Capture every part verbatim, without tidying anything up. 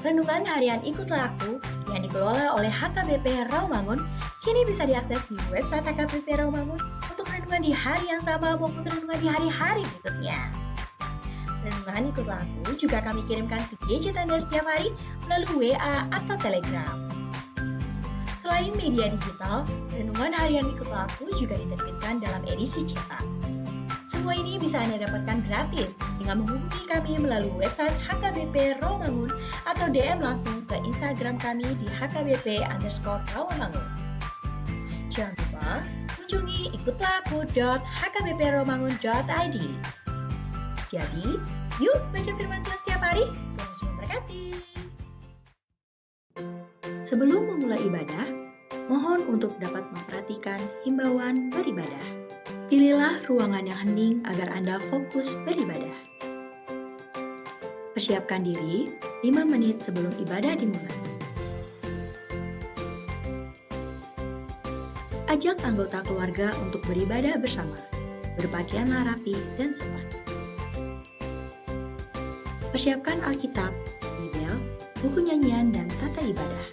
Renungan harian Ikutlah Aku yang dikelola oleh H K B P Rawamangun kini bisa diakses di website H K B P Rawamangun untuk renungan di hari yang sama maupun renungan di hari-hari berikutnya. Renungan Ikutlah Aku juga kami kirimkan ke gadget Anda setiap hari melalui W A atau Telegram. Selain media digital, renungan harian Ikutlah Aku juga diterbitkan dalam edisi cetak. Semua ini bisa Anda dapatkan gratis dengan menghubungi kami melalui website H K B P Rawamangun atau D M langsung ke Instagram kami di H K B P underscore Rawamangun. Jangan lupa kunjungi ikutlah aku dot H K B P rawamangun dot I D. Jadi, yuk baca firman Tuhan setiap hari. Tuhan Yesus memberkati. Sebelum memulai ibadah, mohon untuk dapat memperhatikan himbauan beribadah. Pilihlah ruangan yang hening agar Anda fokus beribadah. Persiapkan diri lima menit sebelum ibadah dimulai. Ajak anggota keluarga untuk beribadah bersama. Berpakaianlah rapi dan sopan. Persiapkan Alkitab, Bibel, buku nyanyian, dan tata ibadah.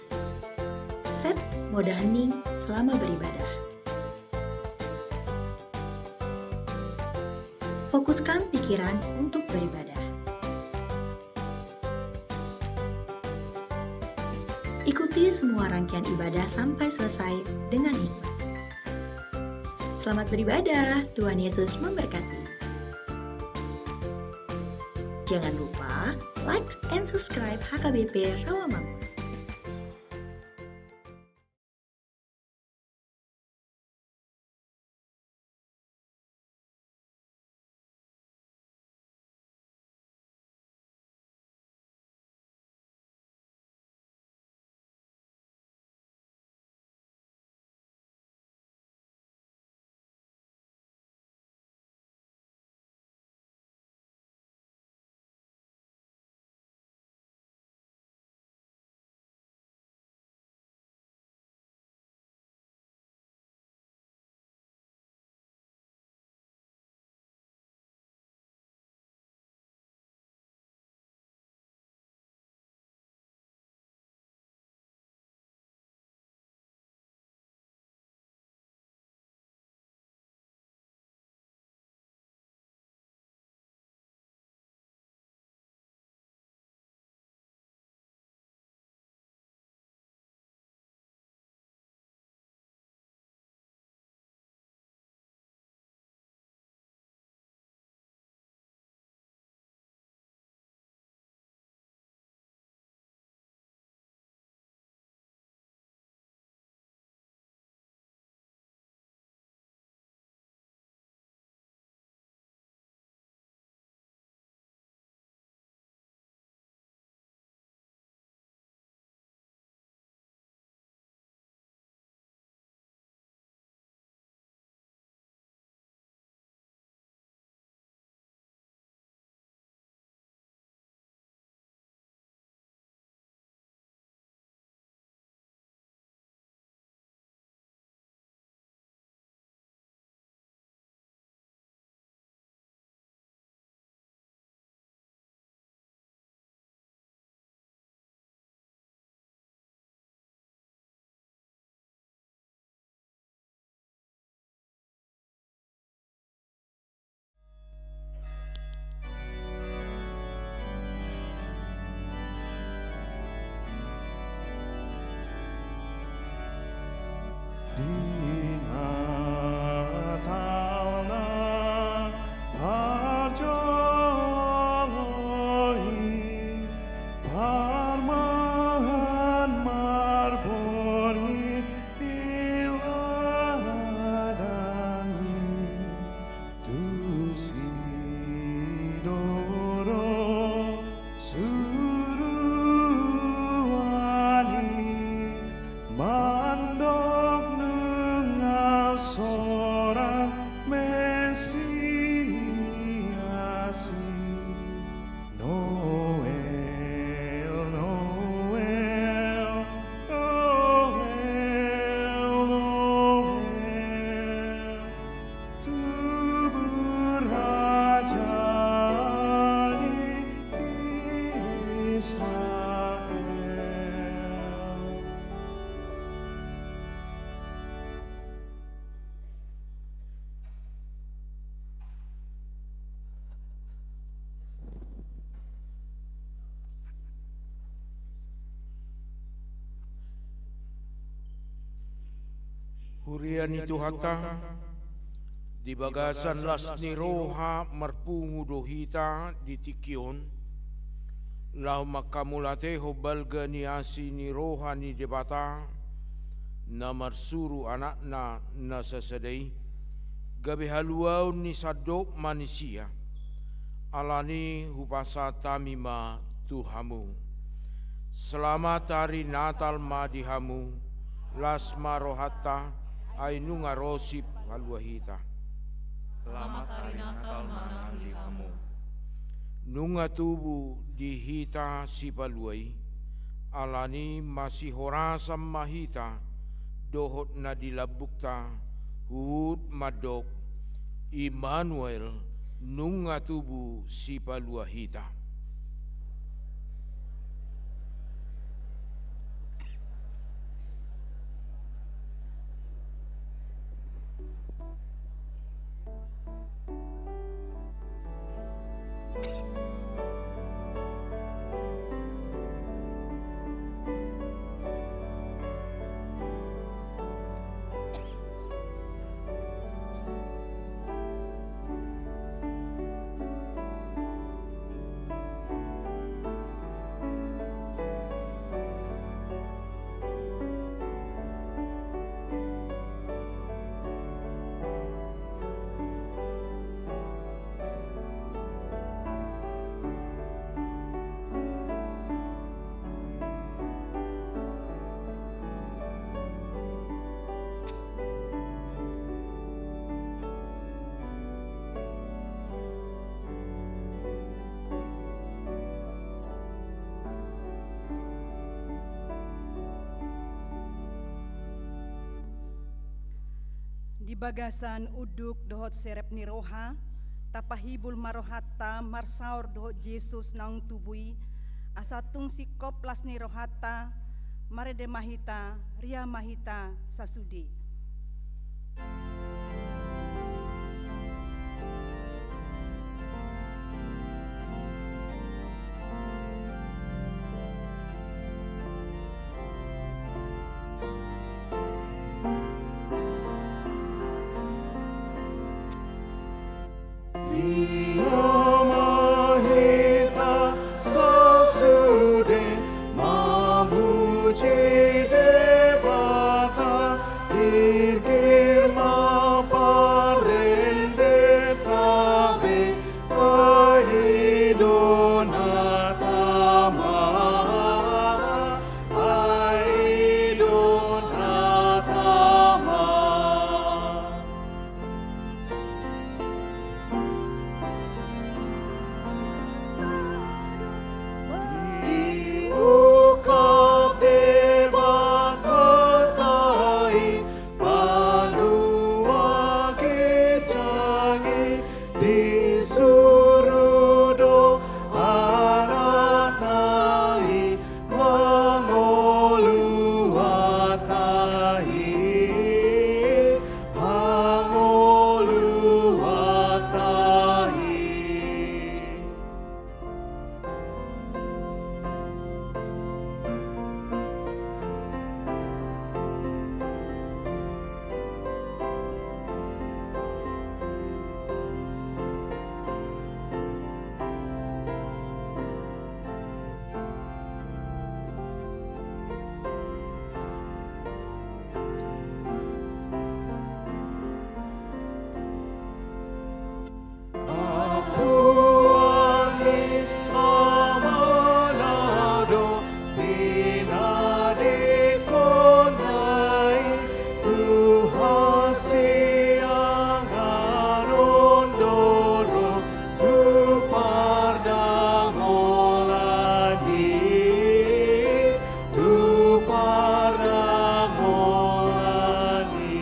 Set mode hening selama beribadah. Fokuskan pikiran untuk beribadah. Ikuti semua rangkaian ibadah sampai selesai dengan hikmat. Selamat beribadah, Tuhan Yesus memberkati. Jangan lupa like and subscribe H K B P Rawamangun. Di na taon na parjolo i, parmahan marborngin di ladang i. Tusi do ro suruan i, mandok nunga sorang Mesias i. Noel, Noel, Noel, Noel. Tubu Raja ni Israel. Huria ni Tuhanta, di bagasan las ni roha marpungu do hita di tingki on, laho manghamauliatehon balga ni asi ni roha ni Debata, na marsuru Anakna na sasada i, gabe haluaon ni sandok manisia. Alani hupasahat hami ma tu hamu. Selamat hari Natal ma di hamu, las ma rohanta, ai nunga ro Sipalua hita. Selamat hari Natal ma nang di hamu. Nunga tubu di hita Sipalua i, alani masihorasan ma hita, dohot na di lambungta, huhut mandok, Immanuel, nunga tubu Sipalua hita. Di bagasan unduk dohot serep ni roha, tapahibul ma rohanta marsaor dohot Jesus naung tubu i, asa tung singkop las ni rohanta, marende ma hita, ria ma hita sasude. Ria ma hita sasude mamuji Debata, girgir ma parendenta be, ai i do na tama, ai i do na tama. Diungkap Debata i, palua ginjang i, disuru do Anakna i, mangolu hata i, mangolu hata i. Ampuan ni Amana do pinadikhonna i, tu hasiangan on do ro tu pardangolan i, tu pardangolan i.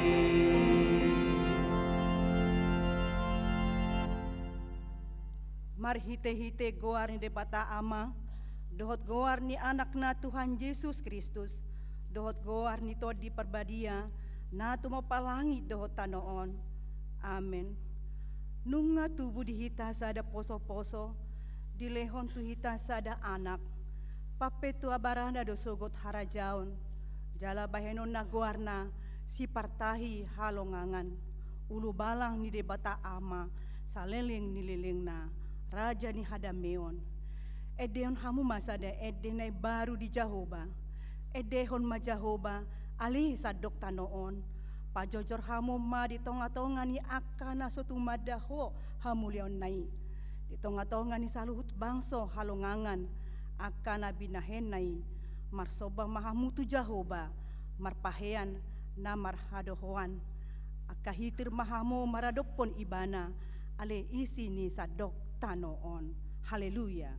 Marhitehite goar ni Debata Ama, dohot goar ni Anakna Tuhan Jesus Kristus, dohot goar ni Tondi Parbadia, na tumompa langit dohot tano on. Amen. Nunga tubu di hita sada posoposo, dilehon tu hita sada Anak. Pampetua barana do sogot harajaon, jala bahenonna goarna Sipartahi halongangan, ulubalang ni Debata Ama, saleleng ni lelengna, Raja ni hadameon. Endehon hamu ma sada ende na imbaru di Jahowa. Endehon ma Jahowa, ale sandok tano on. Pajojor hamu ma di tongatonga ni angka na so tumanda Ho hamuliaonna i, di tongatonga ni saluhut bangso halongangan angka na binahenna i. Marsomba ma hamu tu Jahowa, marpahean na marhadohoan. Angka hitir ma hamu maradophon Ibana, ale isi ni sandok tano on. Haleluya.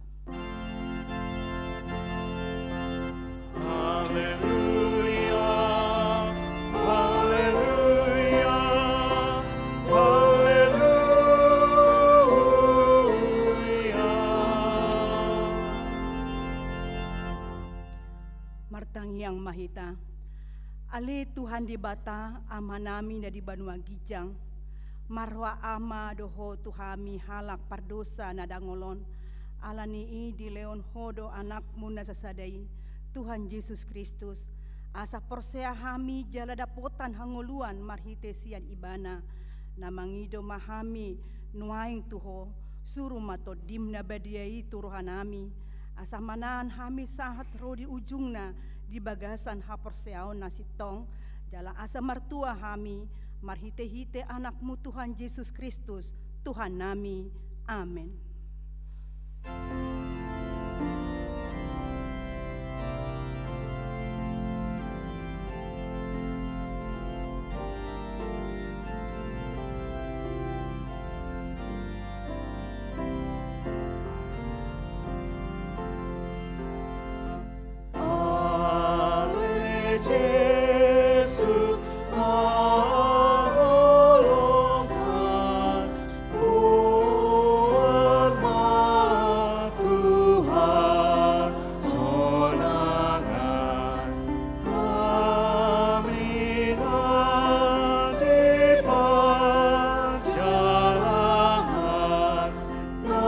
Haleluya, haleluya, haleluya. Martangiang ma hita. Ale Tuhan Debata, Amanami na di banua ginjang, marroha Ama do Ho tu hami halak pardosa na dangol on. Ala ni i dilehon Ho do Anakmu na sasada i, Tuhan Jesus Kristus, asa porsea hami jala dapotan hangoluan marhite sian Ibana. Na mangido ma hami nuaeng tu Ho, suru ma Tondim na badia i tu rohanami, asa manahan hami sahat ro di ujungna di bagasan haporseaon na sintong, jala asa martua hami marhitehite Anakmu Tuhan Jesus Kristus, Tuhannami. Amen. Ale Jesus, haholongan, Tuhan ma Tuhan sonangan, hami na di parjalangan, na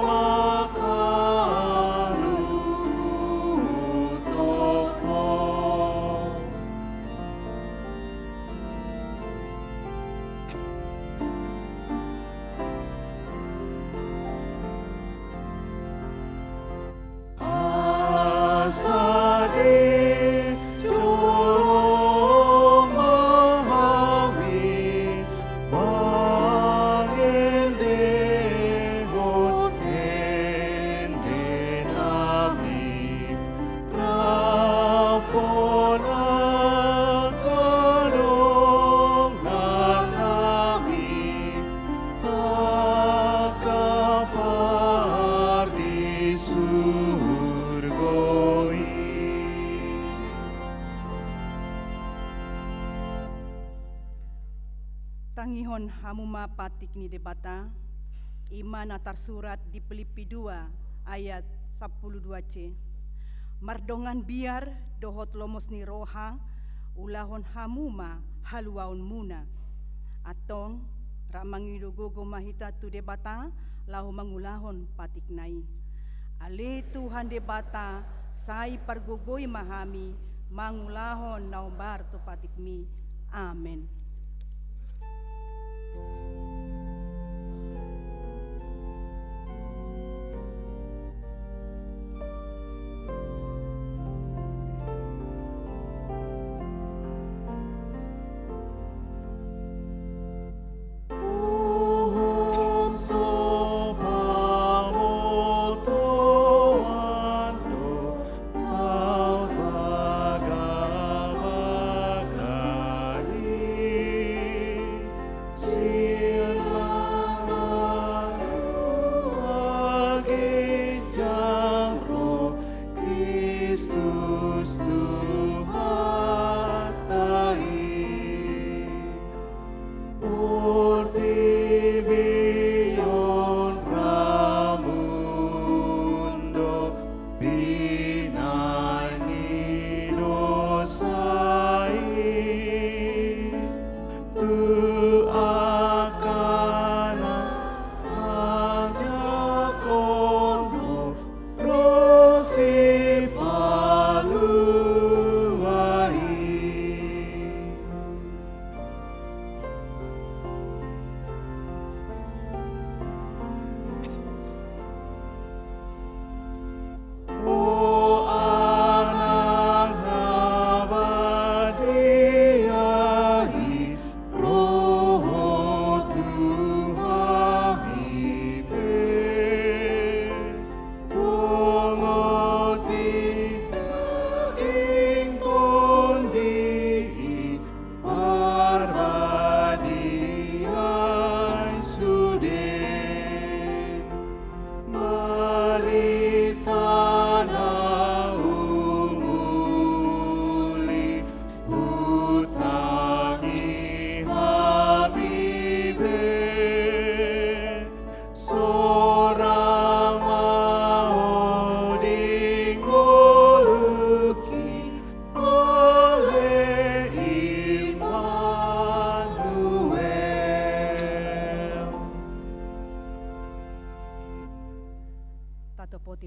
mangkaluhut Ho. Asa dijolong ma hami mangendehon endenami, rap dohot angka donganami, angka pardisurgo i. Tangihon hamu ma patik ni Debata, i ma na tarsurat di Pilippi dua ayat sampulu dua c. Mardongan biar dohot lomos ni roha ulahon hamu ma haluaonmuna. Antong, rap mangido gogo ma hita tu Debata laho mangulahon patikna i. Ale Tuhan Debata, sai pargogoi ma hami mangulahon na hombar tu patikmi. Amen.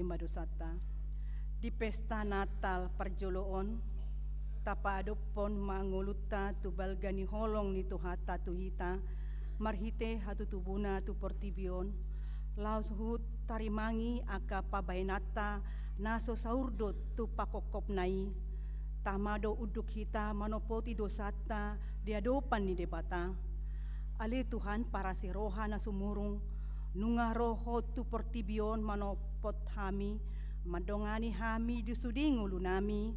Lima dosanta. Di pesta Natal parjolo on, tapaadophon ma ngolunta tu balga ni holong ni Tuhanta tu hita, marhite hatutubuna tu portibi on, laos huhut tarimangi angka pambahenanta na so saurdot tu pangkophopna i. Tama do unduk hita manopoti dosanta di adopan ni Debata. Ale Tuhan parasi roha na sumurung, nunga ro Ho tu portibi on manopot hami, mandongani hami di sude ngolunami.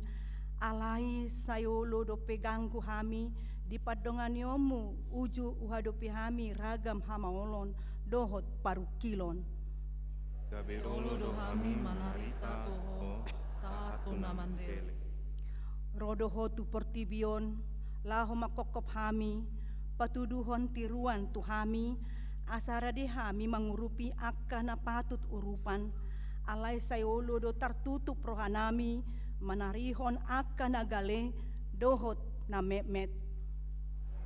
Alai sai olo dope ganggu hami di pandonganionmu uju huadopi hami ragam hamaolon dohot parungkilon. Gabe olo do hami manarita tu Ho, taat tu na mandele. Ro do Ho tu portibi on, laho mangkophop hami, patuduhon tiruan tu hami, asa rade hami mangurupi angka na patut urupan, alai sai olo do tartutup rohanami, manarihon angka na gale, dohot na metmet.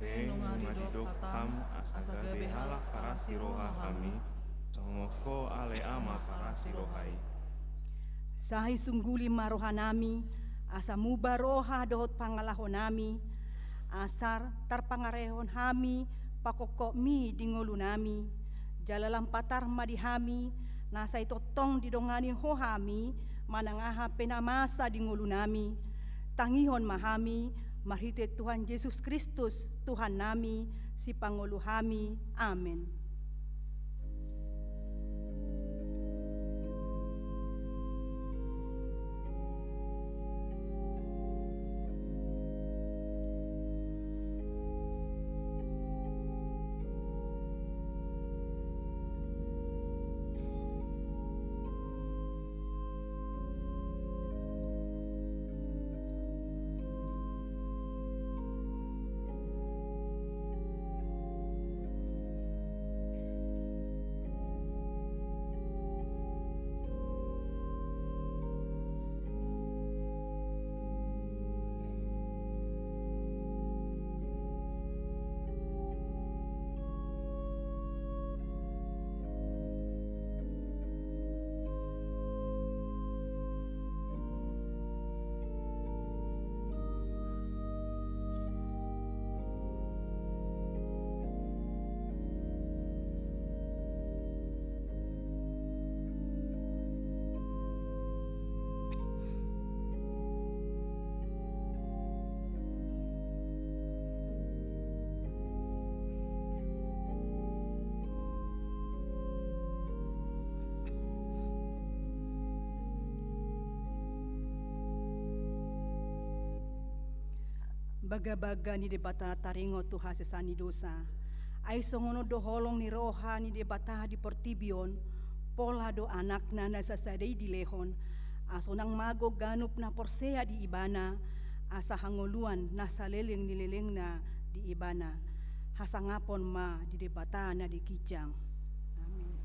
Pe nunga didok hataM, asa gabe halak parasi roha hami, songon Ho ale Ama parasi roha i. Sai sungguli ma rohanami, asa muba roha dohot pangalahonami, asa tarpangarehon hami pangkophopMi di ngolunami. Jala lam patar ma di hami, na sai tongtong didongani Ho hami, manang aha pe na masa di ngolunami. Tangihon ma hami, marhite Tuhan Jesus Kristus, Tuhannami, Sipangolu hami. Amen. Bagabaga ni Debata taringot tu hasesaan ni dosa. Ai songon on do holong ni roha ni Debata di portibi on, pola do Anakna na sasada i dilehon, asa unang mago ganup na porsea di Ibana, asa hangoluan na saleleng ni lelengna di Ibana. Hasangapon ma di Debata na di ginjang. Amen.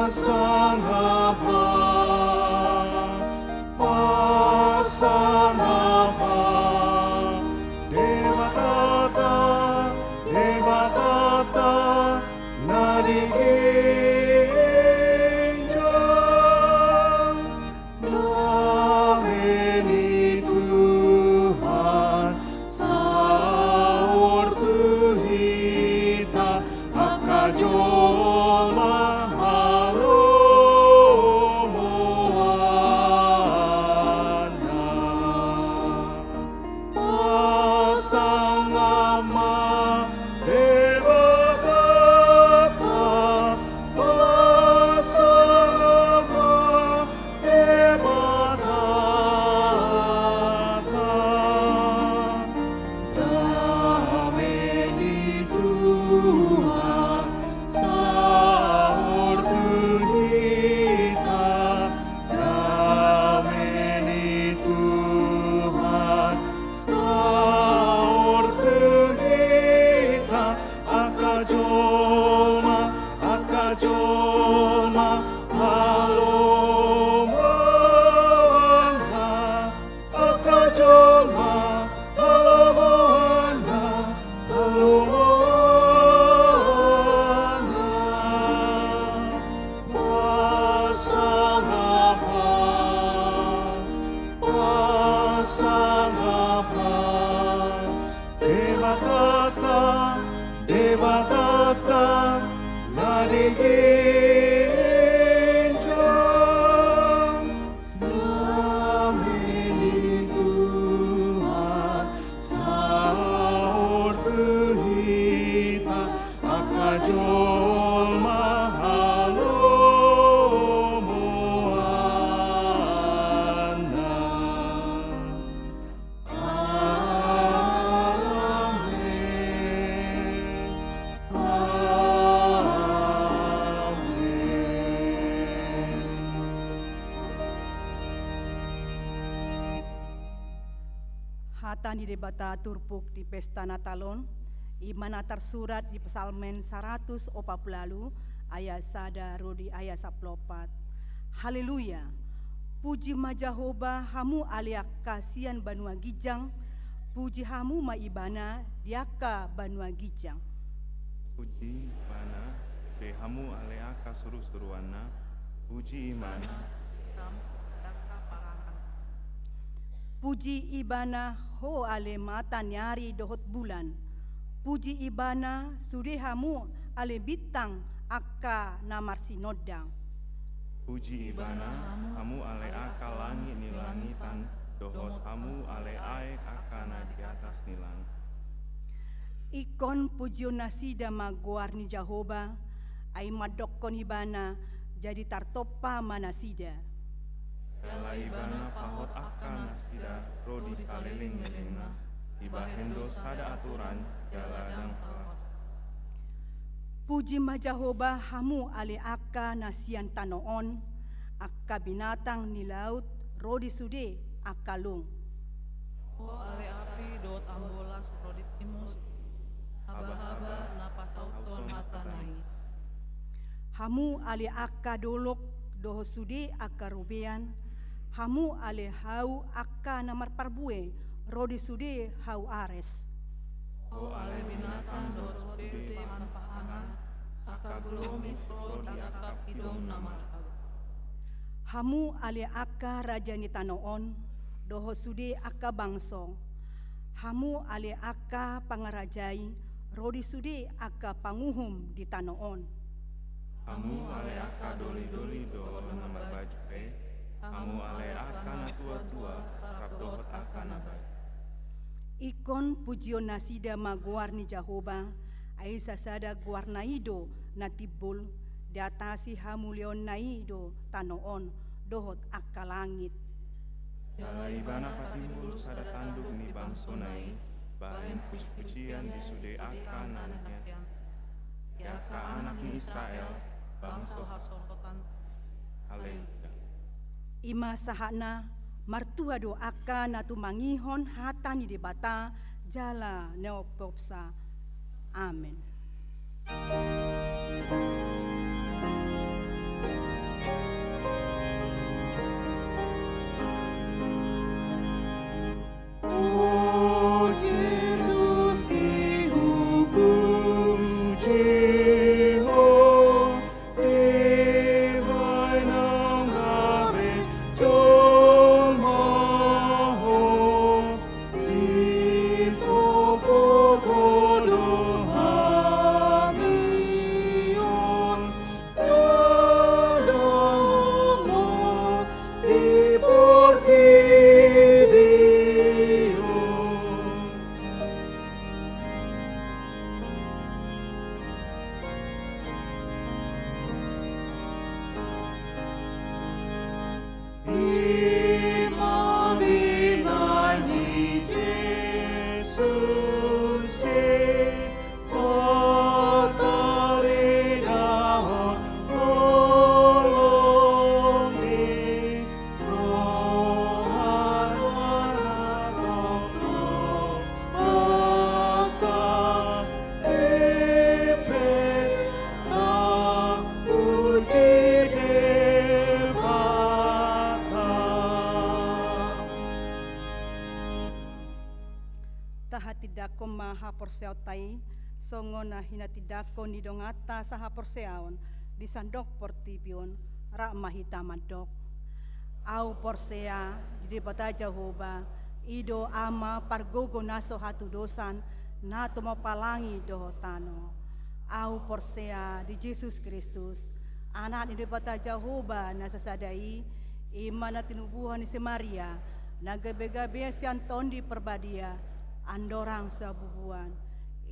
Pasangap ma, pasangap ma, Debatata, Debatata na di ginjang. Dame ni Tuhan saur tu hita angka jolma halomoanna. Pasangap ma Debatata, pasangap ma Debatata. Dame ni Tuhan Ginjang, dame ni Tuhan, saur tu hita, angka jolma halomoanna. Amen. Amen. Hata ni Debata turpuk di pesta Natal on, i ma na tarsurat di Psalmen saratus opat pulu ualu, ayat sada ro di ayat sampulu opat. Haleluya! Puji ma Jahowa, hamu ale angka sian banua ginjang, puji hamu ma Ibana di angka banua ginjang. Puji Ibana, be hamu ale angka surusuruanna, puji Ibana. Puji Ibana, ho ale mata ni ari dohot bulan. Puji Ibana, sude hamu ale bintang angka na marsinondang. Puji Ibana, hamu ale angka langit ni langitan, dohot hamu ale aek angka na di atas ni langit. Ingkon pujionnasida ma goar ni Jahowa, ai mandokkon Ibana, jadi tartompa ma nasida. Jala Ibana pahot angka nasida ro di salelenglelengna, ibahen do sada aturan jala ndang horas. Puji ma Jahowa, hamu ale angka na sian tano on, angka binatang ni laut ro di sude angka long. Ho ale api dohot ambolas ro di timus, habahaba na pasauthon hatana i. Hamu ale angka dolok dohot sude angka robean, hamu ale hau angka na marparbue ro di sude hau Ares. Ho ale binatang dohot sude pahanpahanan, angka gulomit ro di angka pidong na marhau. Hamu ale angka raja ni tano on, dohot sude angka bangso. Hamu ale angka pangarajai, ro di sude angka panguhum di tano on. Hamu ale angka dolidoli dohot na marbaju pe, hamu ale angka natuatua rap dohot angka na baik. Ingkon pujionnasida ma goar ni Jahowa, ai sasada goarna i do na timbul, diatasi hamuliaonna i do tano on dohot angka langit. Jala Ibana patimbul sada tanduk ni bangsona i, bahen pujipujian di sude angka na nias, di angka anak ni Israel, bangso hasolotan. Haleluya. I ma sahatna, martua do angka na tumangihon hata ni Debata jala na neopopsa. Amen. O Jesus, di hupuji Ho, di bainang gabe jolma Ho, di topot Ho do hami on, di portibi on. I ma binahen ni Jesus i, pataridahon holong ni rohana tongtong, asa epet tapuji Debata. Tahatindangkon ma haporseaonta i, songon na hinatindangkon ni donganta sahaporseaon di sandok portibi on, rap ma hita mandok. Ahu porsea di Debata Jahowa, i do Ama pargogo na so hatudosan, na tumompa langit dohot tano. Ahu porsea di Jesus Kristus, Anak ni Debata Jahowa na sasada i, i ma na tinubuhon ni si Maria, na gabe-gabe sian Tondi Parbadia, andorang sabubuan.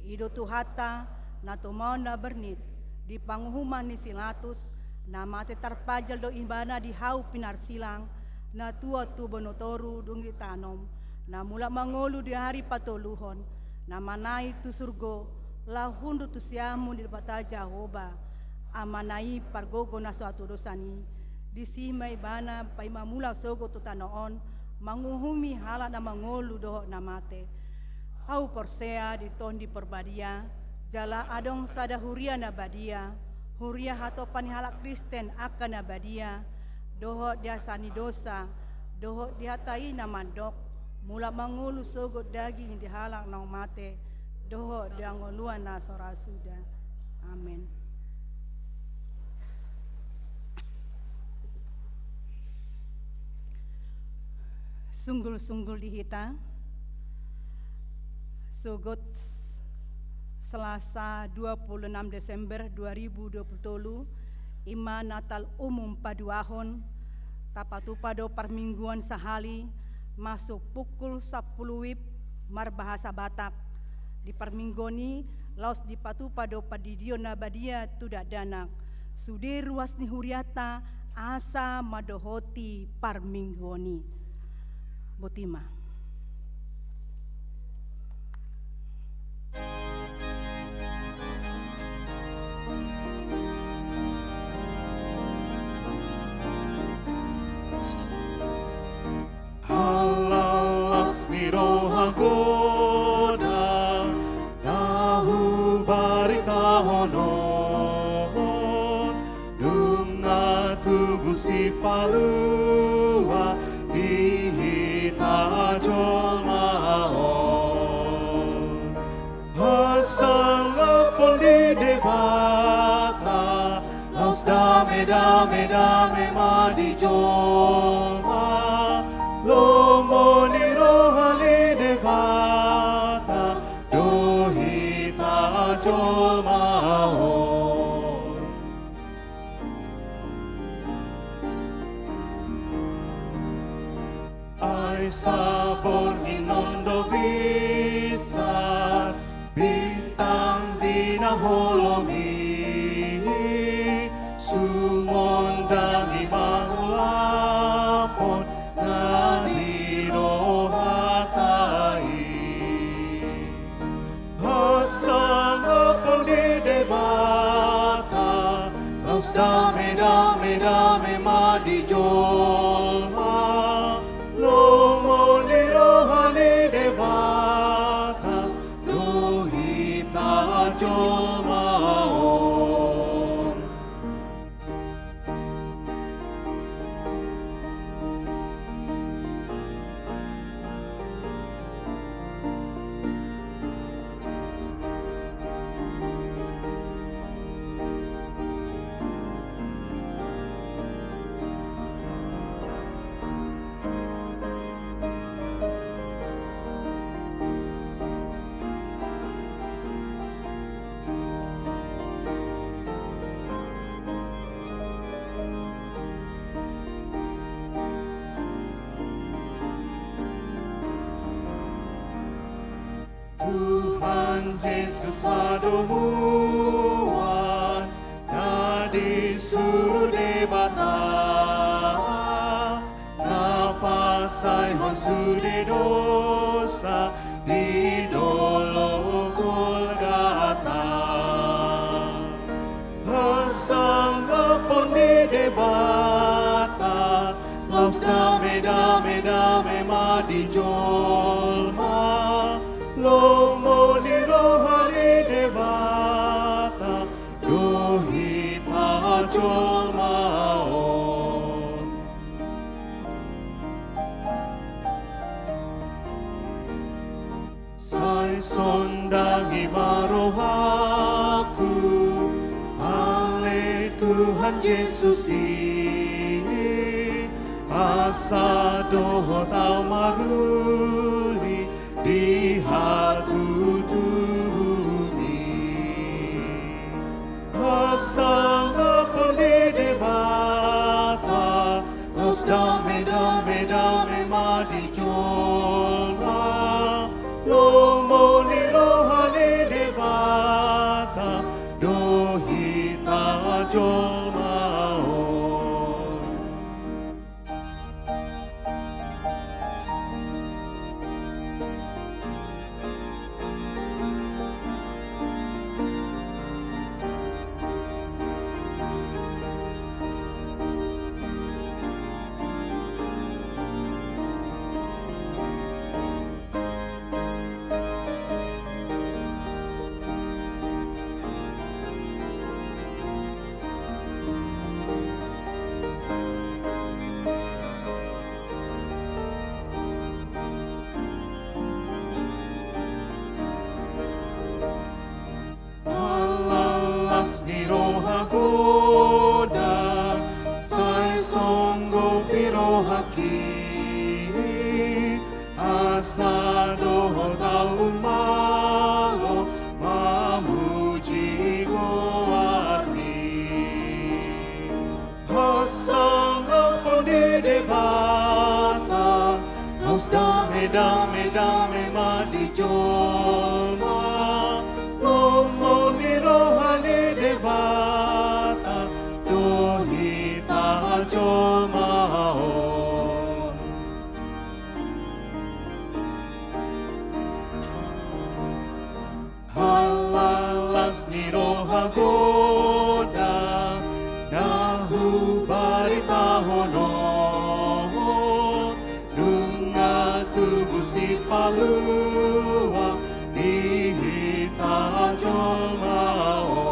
I do Tuhanta, na tumaon na bernit, di panguhuman ni si Latus, na mate tarpajal do ibana di hau pinarsilang, na tuat tu banua toru dung ditanom, na mulak mangolu di ari patoluhon, na manaek tu surgo, laho hundul tu siamun ni Debata Jahowa, Amana i pargogo na so hatudosan i, disi ma ibana paima mulak sogot tu tano on, manguhumi halak na mangolu dohot na mate. Ahu porsea di Tondi Parbadia, jala adong sada huria na badia, huria hatopan ni halak Kristen angka na badia, dohot di hasesaan ni dosa, dohot di hata i na mandok, mulak mangolu sogot daging di halak naung mate, dohot di hangoluan na so ra suda. Amen. Sunggul-sunggul di hita, sogot Selasa dua puluh enam Desember dua ribu dua puluh tolu, i ma Natal Umum Paduahon, tapatupa do parmingguon sahali, masuk pukul sampulu WIB marbahasa Batak. Di parmingguon i, laos dipatupa do pandidion na badia tu dakdanak, sude ruas ni hurianta asa mandohoti parmingguon i. Botima. Hallas ni roha godang na hubaritahon on, nunga tubu Sipalua di hita jolma on. Hasangapon di Debata, laos dame, dame, dame ma di jolma. Lomo ni roha ni Debata do hita jolma on. Ai saborngin on do bisa bintang di na holom i, sumondangi mangulahon na di rohanta i. Hasangapon di Debata, laos dame, dame, dame ma di jolma. Lomo ni roha ni Debata do hita jolma on. Tuhan Jesus hadomuan na disuru Debata, na pasaehon sude dosa di dolok Golgata. Hasangapon ni Debata, laos dame, dame, dame ma di jolma. Lomo ni roha ni Debata do hita jolma on. Sai sondangi ma rohangku ale Tuhan Jesus i, asa dohot ahu maruli di hatutubumi. Sangap ni Debata, laos dame, dame, dame ma di jolma. Lomo ni roha ni Debata do hita jolma on. Hallas ni roha godang, sai songgop i rohangki, asa dohot ahu malo mamuji goarmi. Hasangapon di Debata, laos dame, dame, dame ma di jolma. Lomo ni roha ni Debata do hita jolma on. Hallas ni roha godang, na hubaritahon on, nunga tubu Sipalua di hita jolma on.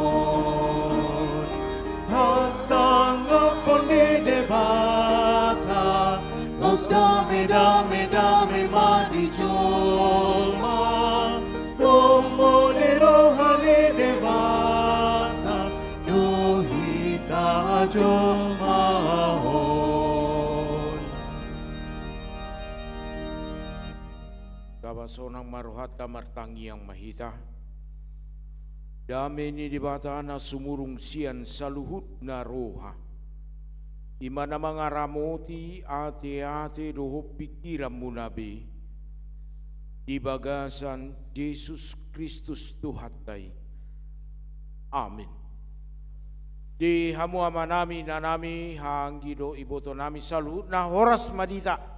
Hasangapon ni Debata, laos dame, dame, dame ma di jolma. Lomo ni roha ni Debata do hita jolma on. Tapasonang ma rohanta, martangiang ma hita. Dame ni Debata na sumurung sian saluhutna roha, i ma na mangaramoti ateate dohot pingkiranmuna be, di bagasan Jesus Kristus Tuhanta i. Amin. Di hamu amanami, inanami, haha anggi dohot ibotonami saluhutna, horas ma di hita.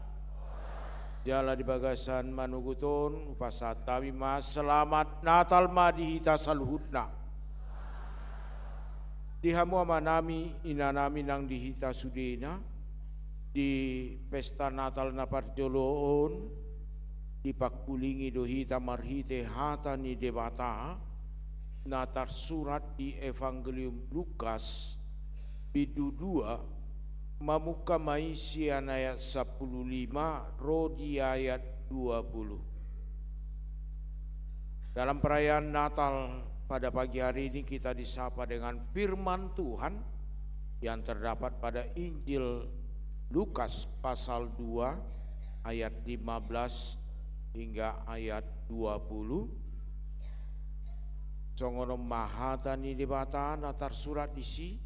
Jala di bagasan manogot on, hupasahat hami ma selamat Natal ma di hita saluhutna. Di hamu amanami, inanami nang di hita sudena, di pesta Natal na parjolo on, dipangkulingi do hita marhite hata ni Debata, na tarsurat di Evangelium Lukas, bindu dua, mamungka ma i sian ayat sampulu lima ro di ayat dua pulu. Dalam perayaan Natal pada pagi hari ini kita disapa dengan firman Tuhan yang terdapat pada Injil Lukas pasal dua ayat lima belas hingga ayat dua puluh. Songon on ma hata ni Debata na tarsurat disi,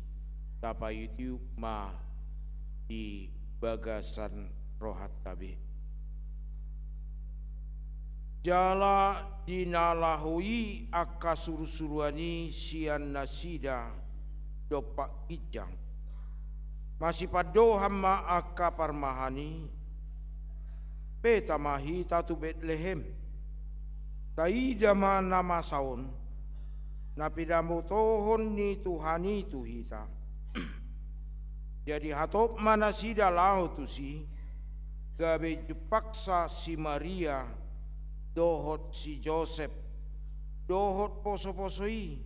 tapaihut-ihut ma di bagasan rohanta be. Jala di na laho i angka surusuruan i sian nasida dompak ginjang. Masipandohan ma angka parmahan i, peta ma hita tu Betlehem, taida ma na masa on, na pinabotohon ni Tuhan i tu hita. Jadi hatop ma nasida laho tusi, gabe jumpangsa si Maria dohot si Josep, dohot posoposo i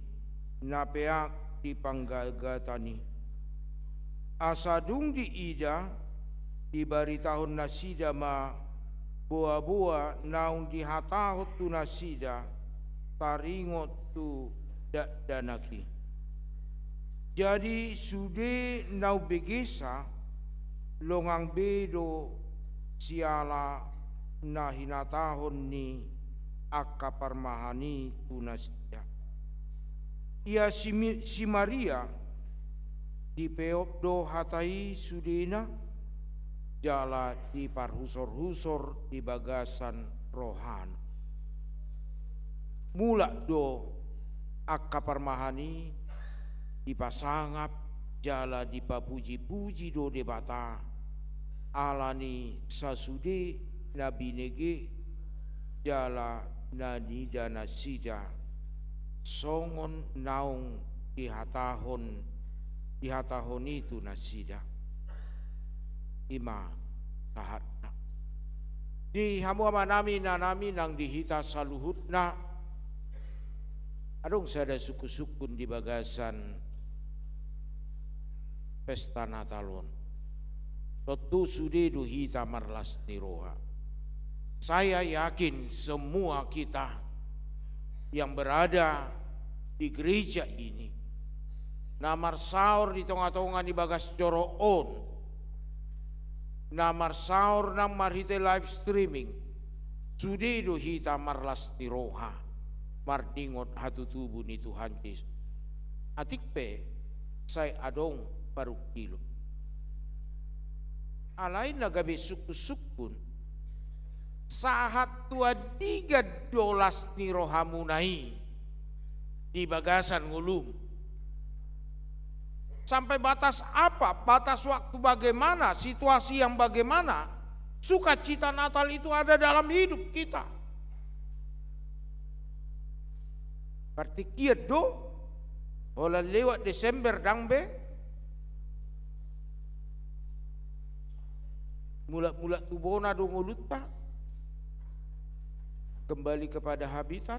na peak di panggatgatan i. Asa dung diida, dibaritahon nasida ma boaboa naung dihatahon tu nasida, taringot tu dakdanak i. Jadi sude na umbegesa, longang be do siala na hinatahon ni angka parmahan i tu nasida. Ia si Mi-, si Maria, Dipeop do hata i sudena, jala diparhusor-husor di bagasan rohana. Mulak do angka parmahan i dipasangap jala dipapuji-puji do Debata, ala ni sasude na binege jala na nida nasida, songon naung dihatahon, dihatahon i tu nasida. I ma sahatna. Di hamu amanami, inanami, nang di hita saluhutna, adong sada sungkun-sungkun di bagasan pesta Natal on. Tontu sude do hita marlas ni roha. Saya yakin semua kita yang berada di gereja ini, na marsaor di tonga-tonga ni bagas joro on, na marsaor nang marhite live streaming, sude do hita marlas ni roha, marningot hatutubu ni Tuhan Jesus. Atik pe sai adong parungkilon. Alai na gabe sungkun-sungkun, sahat tu andigan do las ni rohamuna i di bagasan ngolum? Sampai batas apa, batas waktu bagaimana, situasi yang bagaimana, sukacita Natal itu ada dalam hidup kita? Partingkian do, holan lewat Desember ndang be. Mulak-mulak tu bona do ngolunta. Kembali kepada habitat.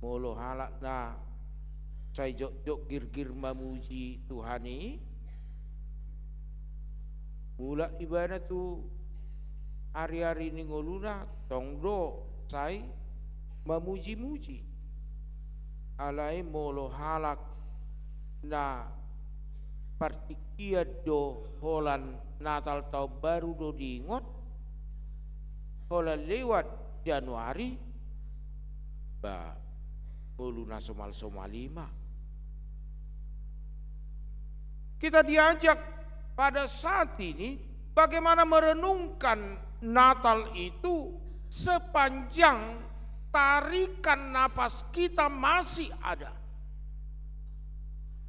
Molo halak na sai jotjot girgir mamuji Tuhan i, mulak ibana tu ari-ari ni ngoluna, tong do sai mamuji-muji. Alai molo halak na partingkian do holan Natal taon baru do diingot, holan lewat Januari, ba, ngolu na somal-somal i ma. Kita diajak pada saat ini bagaimana merenungkan Natal itu sepanjang tarikan napas kita masih ada.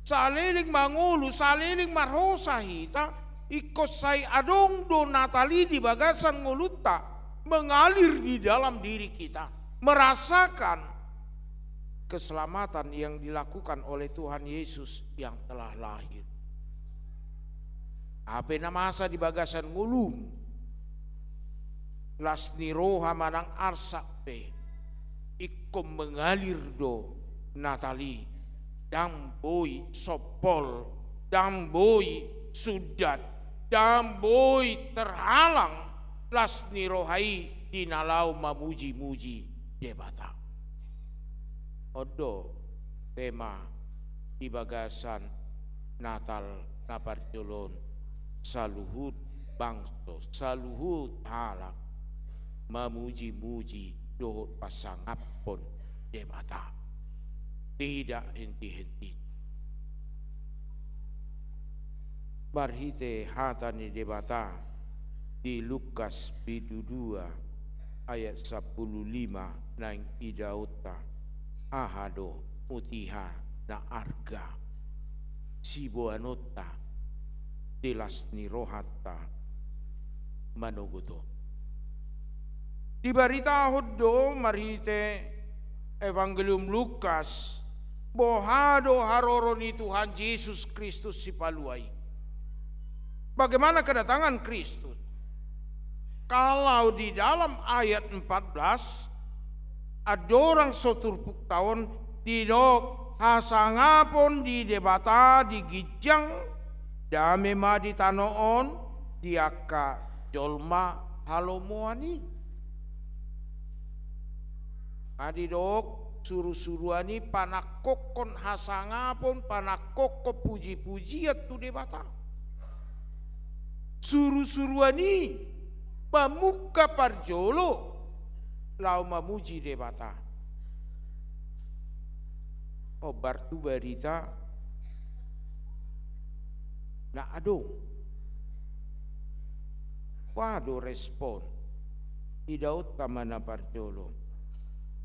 Saleleng mangolu, saleleng marhosa hita, ingkon sai adong do Natal i di bagasan ngolunta, mengalir di dalam diri kita, merasakan keselamatan yang dilakukan oleh Tuhan Yesus yang telah lahir. Hape na masa di bagasan ngolum, las ni roha manang arsak pe, ingkon mengalir do Natal i. Ndang boi sompol, ndang boi sundat, ndang boi terhalang las ni roha i di na laho mamuji-muji Debata. On do tema di bagasan Natal na parjolo on, saluhut bangso, saluhut halak mamuji-muji dohot pasangaphon Debata. Tidak henti-henti. Marhite hata ni Debata di Lukas bindu dua ayat sampulu lima naeng idaonta, aha do mutiha na arga siboanonta di las ni rohanta manogot on. Dibaritahon do marhite Evangelium Lukas, boha do haroro ni Tuhan Jesus Kristus Sipalua i. Bagaimana kedatangan Kristus? Kalau di dalam ayat empat belas, andorang so turpukta on, didok, hasangapon di Debata di ginjang, dame ma di tano on di angka jolma halomoan i. Nga didok, surusuruan i panangkokhon hasangapon, panangkokhon pujipujian tu Debata. Surusuruan i mamungka parjolo laho mamuji Debata. Hombar tu barita na adong. Boha do respon? Idaonta ma na parjolo,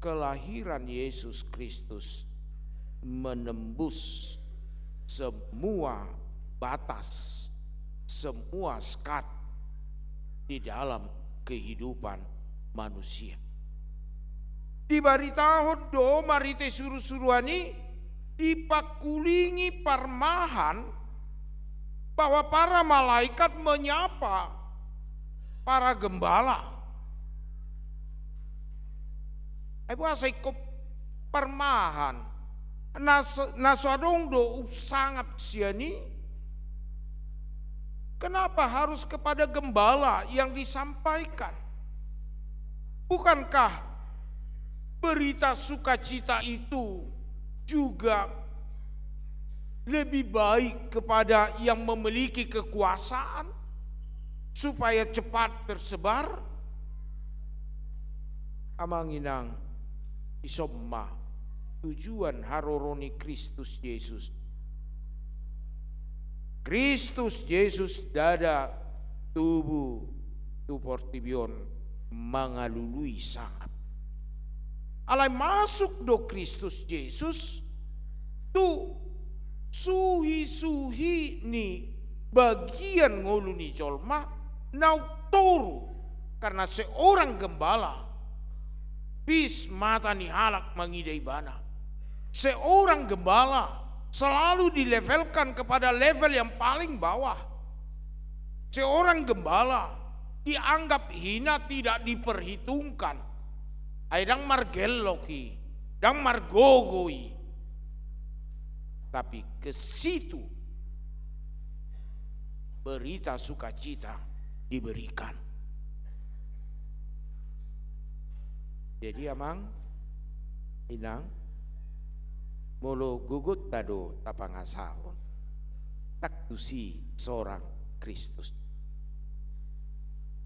kelahiran Yesus Kristus menembus semua batas, semua sekat di dalam kehidupan manusia. Dibaritahon do marhite surusuruan i, dipangkulingi parmahan bahwa para malaikat menyapa para gembala. Ai boasa ingkon parmahan? Na so, na so adong do umsangap sian i? Kenapa harus kepada gembala yang disampaikan? Bukankah berita sukacita itu juga lebih baik kepada yang memiliki kekuasaan supaya cepat tersebar? Amang inang, ison ma tujuan haroro ni Kristus Jesus. Kristus Jesus ndada tubu tu portibi on mangalului sangap. Alai masuk do Kristus Jesus tu suhisuhi ni bagian ngolu ni jolma na umtoru, karena seorang gembala pis mata ni halak mangida ibana. Seorang gembala selalu dilevelkan kepada level yang paling bawah. Seorang gembala dianggap hina, tidak diperhitungkan. Ai ndang margellok i, ndang margogo i. Tapi ke situ berita sukacita diberikan. Jadi amang inang, molo gogonta do tapangasahon, ndang tusi sorang Kristus.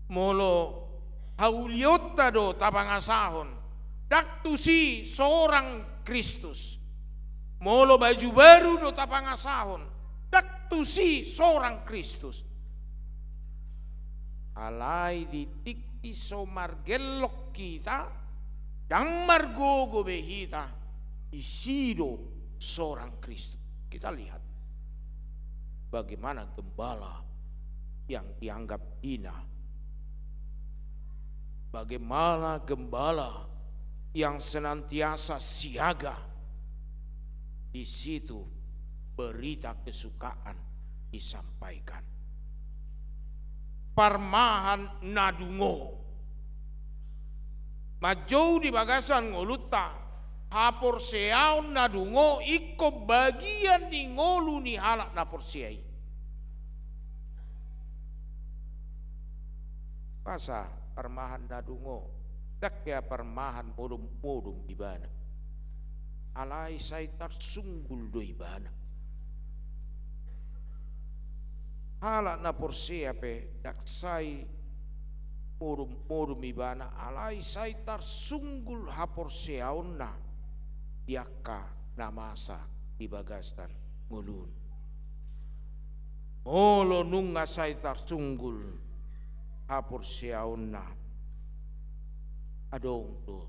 Molo hauliatta do tapangasahon, ndang tusi sorang Kristus. Molo baju baru do tapangasahon, ndang tusi sorang Kristus. Alai di tingki so margellok hita, ndang margogo be hita, disi do sorang Kristus. Kita lihat bagaimana gembala yang dianggap hina, bagaimana gembala yang senantiasa siaga, di situ berita kesukaan disampaikan. Parmahan na dungo manjou di bagasan ngolunta, haporseaon na dungo ingkon bagian ni ngolu ni halak na porsea i. Boasa parmahan na dungo? Ndang hea parmahan modom-modom ibana. Alai sai tarsunggul do ibana. Halak na porsea pe ndang sai modom-modom ibana, alai sai tarsunggul haporseaonna di angka na masa di bagasan ngoluna. Molo nunga sai tarsunggul haporseaonna, adong do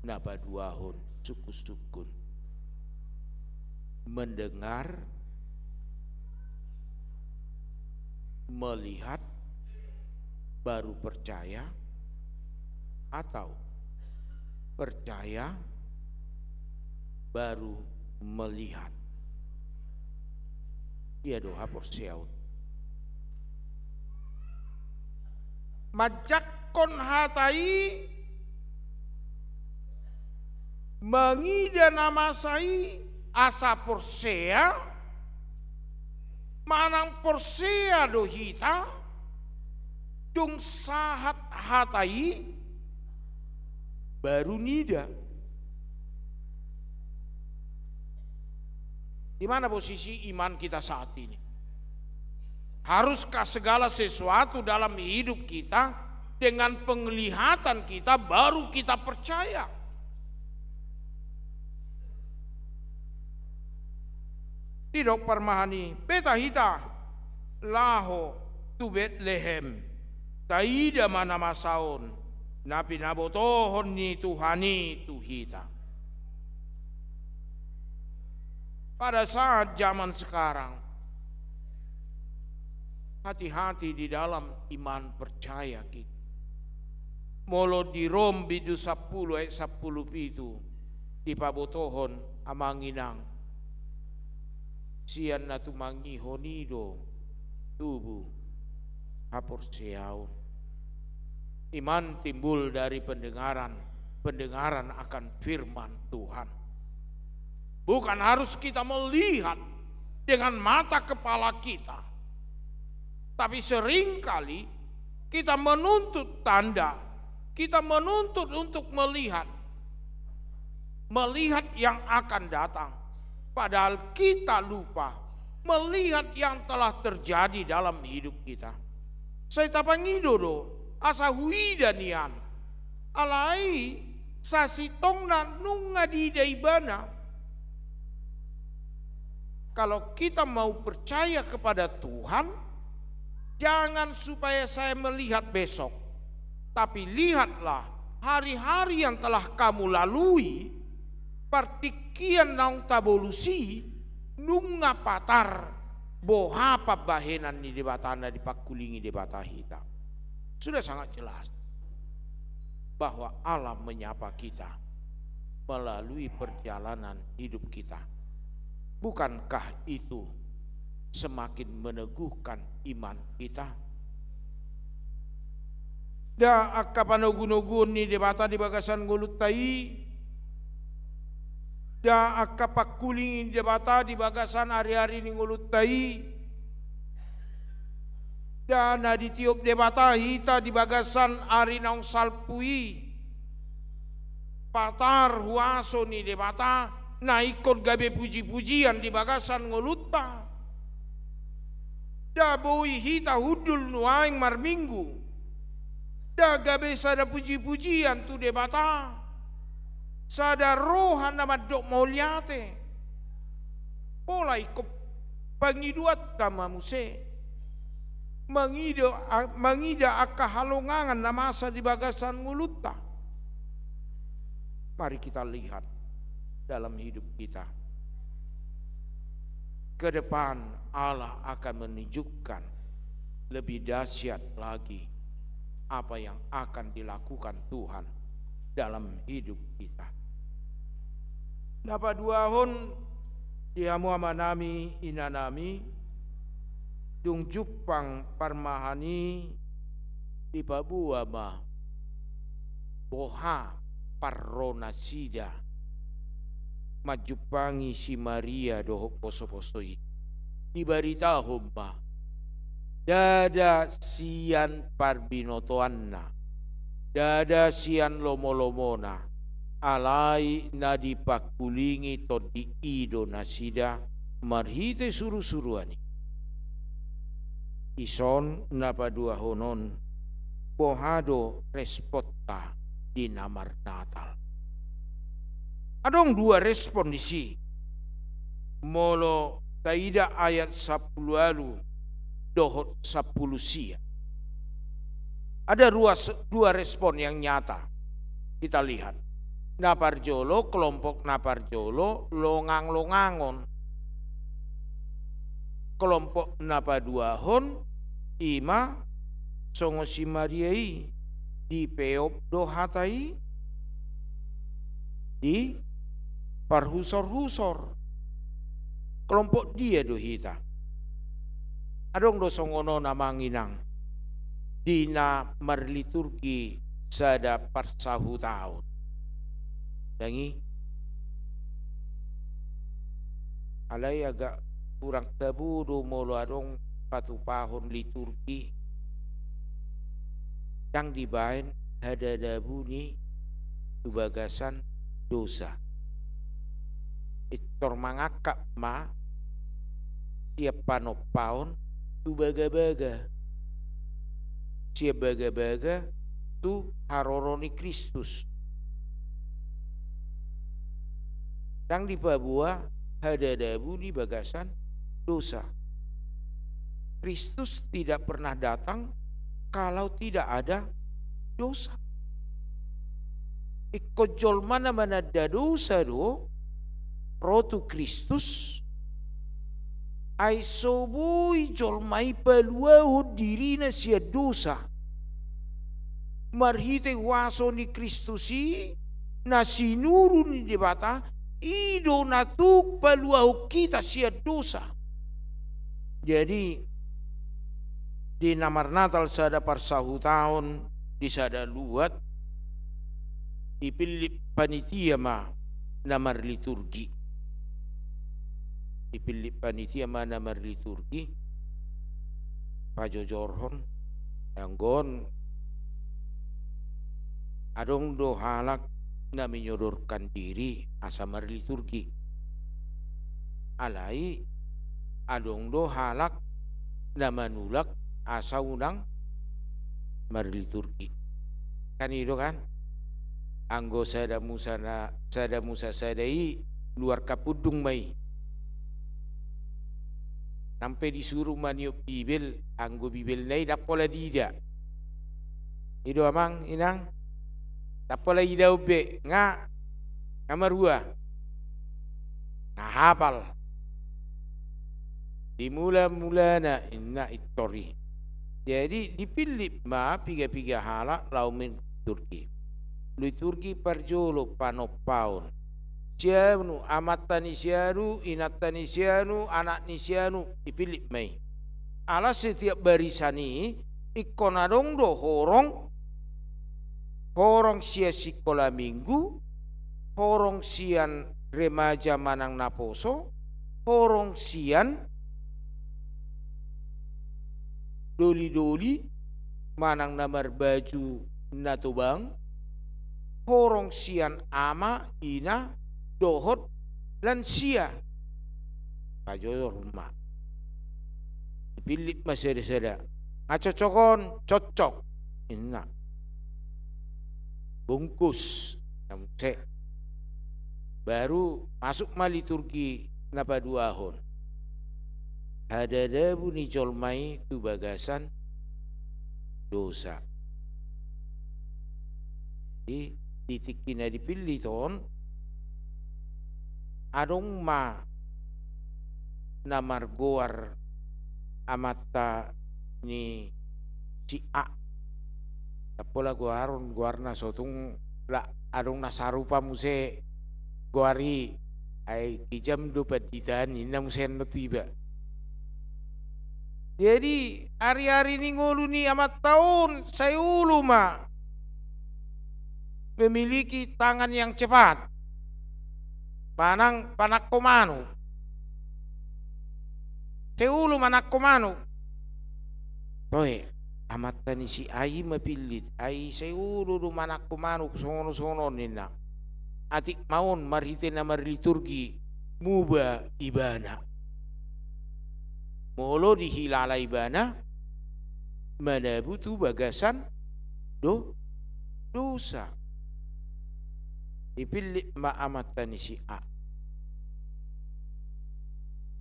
na paduahon sungkun-sungkun. Mendengar, melihat, baru percaya, atau percaya, baru melihat. Ia do haporseaon. Manjangkon hata i, mangida na masa i asa porsea, manang porsea do hita, dung sahat hata i, baru nida. Di mana posisi iman kita saat ini? Haruskah segala sesuatu dalam hidup kita dengan penglihatan kita baru kita percaya? Didok parmahan i, beta hita laho tu Betlehem, taida ma na masa on, na pinabotohon ni Tuhan i tu hita. Pada saat zaman sekarang, hati-hati di dalam iman percaya kita. Molo di Rom bindu sampulu ayat sampulu pitu, dipabotohon, amang inang, sian na tumangihon i do tubu haporseaon. Iman timbul dari pendengaran, pendengaran akan firman Tuhan. Bukan harus kita melihat dengan mata kepala kita, tapi seringkali kita menuntut tanda, kita menuntut untuk melihat, melihat yang akan datang. Padahal kita lupa melihat yang telah terjadi dalam hidup kita. Sai tapangido do, asa huida nian. Alai sasintongna nunga diida ibana. Kalau kita mau percaya kepada Tuhan, jangan supaya saya melihat besok, tapi lihatlah hari-hari yang telah kamu lalui, partingkian naung tabolus i, nunga patar boha pambahenan ni Debata na dipangkulingi Debata hita. Sudah sangat jelas bahwa Allah menyapa kita melalui perjalanan hidup kita. Bukankah itu semakin meneguhkan iman kita? Nda angka panogunoguon ni Debata di bagasan ngolunta i, nda angka pangkulingi ni Debata di bagasan ariari ni ngolunta i, nda na ditiop Debata hita di bagasan ari naung salpu i, patar huaso ni Debata na ingkon gabe pujipujian di bagasan ngolunta. Nda boi hita hundul nuaeng marminggu, nda gabe sada pujipujian tu Debata, sada roha na mandok mauliate. Pola ingkon pangidoanta ma muse mangida, a-, mangida angka halongangan na masa di bagasan ngolunta. Mari kita lihat dalam hidup kita. Ke depan Allah akan menunjukkan lebih dahsyat lagi apa yang akan dilakukan Tuhan dalam hidup kita. Na paduahon, di hamu amanami, inanami, dung jumpang parmahan i, dipaboa ma boha parronasida manjumpangi si Maria dohot posoposo i. Dibaritahon ma, ndada sian parbinotoanna, ndada sian lomolomona, alai na dipangkulingi Tondi i do nasida marhite surusuruan i. Dison na paduahon on, boha do responta di na marnatal? Adong dua respon disi. Molo taida ayat sampulu ualu dohot sampulu sia, ada dua, dua respon yang nyata. Kita lihat. Na parjolo, kelompok na parjolo longanglongangon. Kelompok na paduahon, i ma songon si Maria i, dipeop do hata i, diparhusorhusor. Kelompok dia do hita? Adong do songon on, amang inang, di na marliturgi sada parsahutaon. Ndang i? Alai agak kurang tabo do molo adong patupahon liturgi ndang dibaen hadadabu ni tu bagasan dosa. Pintor mangangkat ma sian panompaon tu bagabaga, sian bagabaga tu haroro ni Kristus. Ndang dipaboa hadadabu di bagasan dosa. Kristus tidak pernah datang kalau tidak ada dosa. Ingkon jolma na mananda dosa do ro tu Kristus, ai so boi jolma i paluahon dirina sian dosa. Marhite huaso ni Kristus i, na sinuru ni Debata, i do na tuk paluahon hita sian dosa. Jadi, di na marnatal sada parsahutaon di sada luat, dipillit panitia ma na marliturgi. Dipillit panitia ma na marliturgi, pajojorhon, anggo on adong do halak na menyodorkan diri asa marliturgi. Alai adong do halak na manulak asa unang marliturgi. Kan i do kan? Anggo sada musa na, sada musa sada i luar kapundung ma i. Nang pe disuru maniop Bibel, anggo Bibelna i ndang pola diida. I do amang, inang, ndang pola idaon be, nga, nga marua, nga hapal. Di mula-mulana inna intor i. Jadi dipillit ma piga-piga halak laho marliturgi. Liturgi parjolo panompaon. Sianu, amanta ni sianu, inanta ni sianu, anak ni sianu, dipillit ma i. Ala setiap barisan i ingkon adong do horong, horong sian sikola minggu, horong sian remaja manang naposo, horong sian doli-doli manang na marbaju na tobang, horong sian ama, ina, dohot lansia. Pajojor ma. Dipillit ma sada-sada. Nga cocok on, cocok, inna. Bungkus. Inna muse. Baru masuk ma liturgi na paduahon. Hadadabu ni jolma i tu bagasan dosa. Jadi di tingki na dipillit on, adong ma na margoar amanta ni si A. Ndang pola goaron, goarna, so tung la adong na sarupa muse goar i, ai kijam do panditaan, inna muse annon tu iba. Jadi ari-ari ni ngolu ni amanta on sai olo ma memiliki tangan yang cepat manang panangko manuk. Sai olo manangko manuk. Toe, amanta ni si A i mapillit, ai sai olo do manangko manuk songon on songon on, ninna. Atik ma on marhite na marliturgi muba ibana. Molo dihilala ibana manabu tu bagasan do, dosa. Dipillit ma amanta ni si A.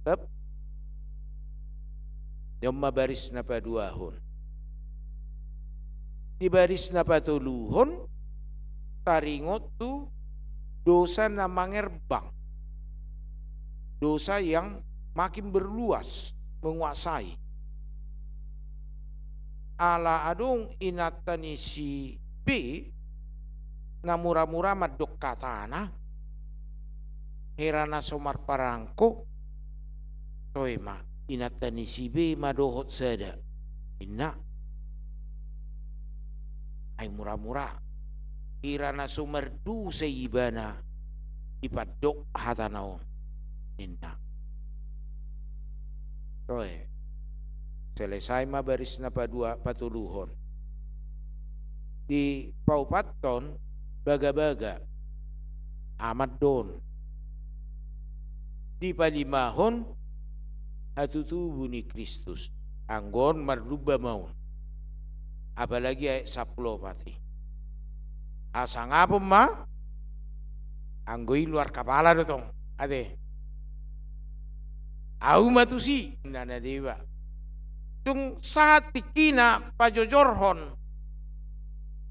Tep. Nion ma baris na paduahon. Di baris na patoluhon taringot tu dosa na mangerbang. Dosa yang makin berluas, menguasai. Ala adong inanta ni si B na mura-mura mandok hatana, hera na so marparangko, toe ma inanta ni si B ma dohot sada, inna. Ai mura-mura, hera na so mardosa ibana dipandok hatana on, ninna. Toe. Selesai ma baris na padua, patoluhon. Di paopathon bagabaga, aman do on. Di palimahon hatutubu ni Kristus. Anggo on marlumba ma on. Apalagi ayat sampulu opat i. Hasangapon ma, anggo i luar kapala do tong, ate. Ahu ma tusi, ninna na deba. Dung sahat tingkina pajojorhon,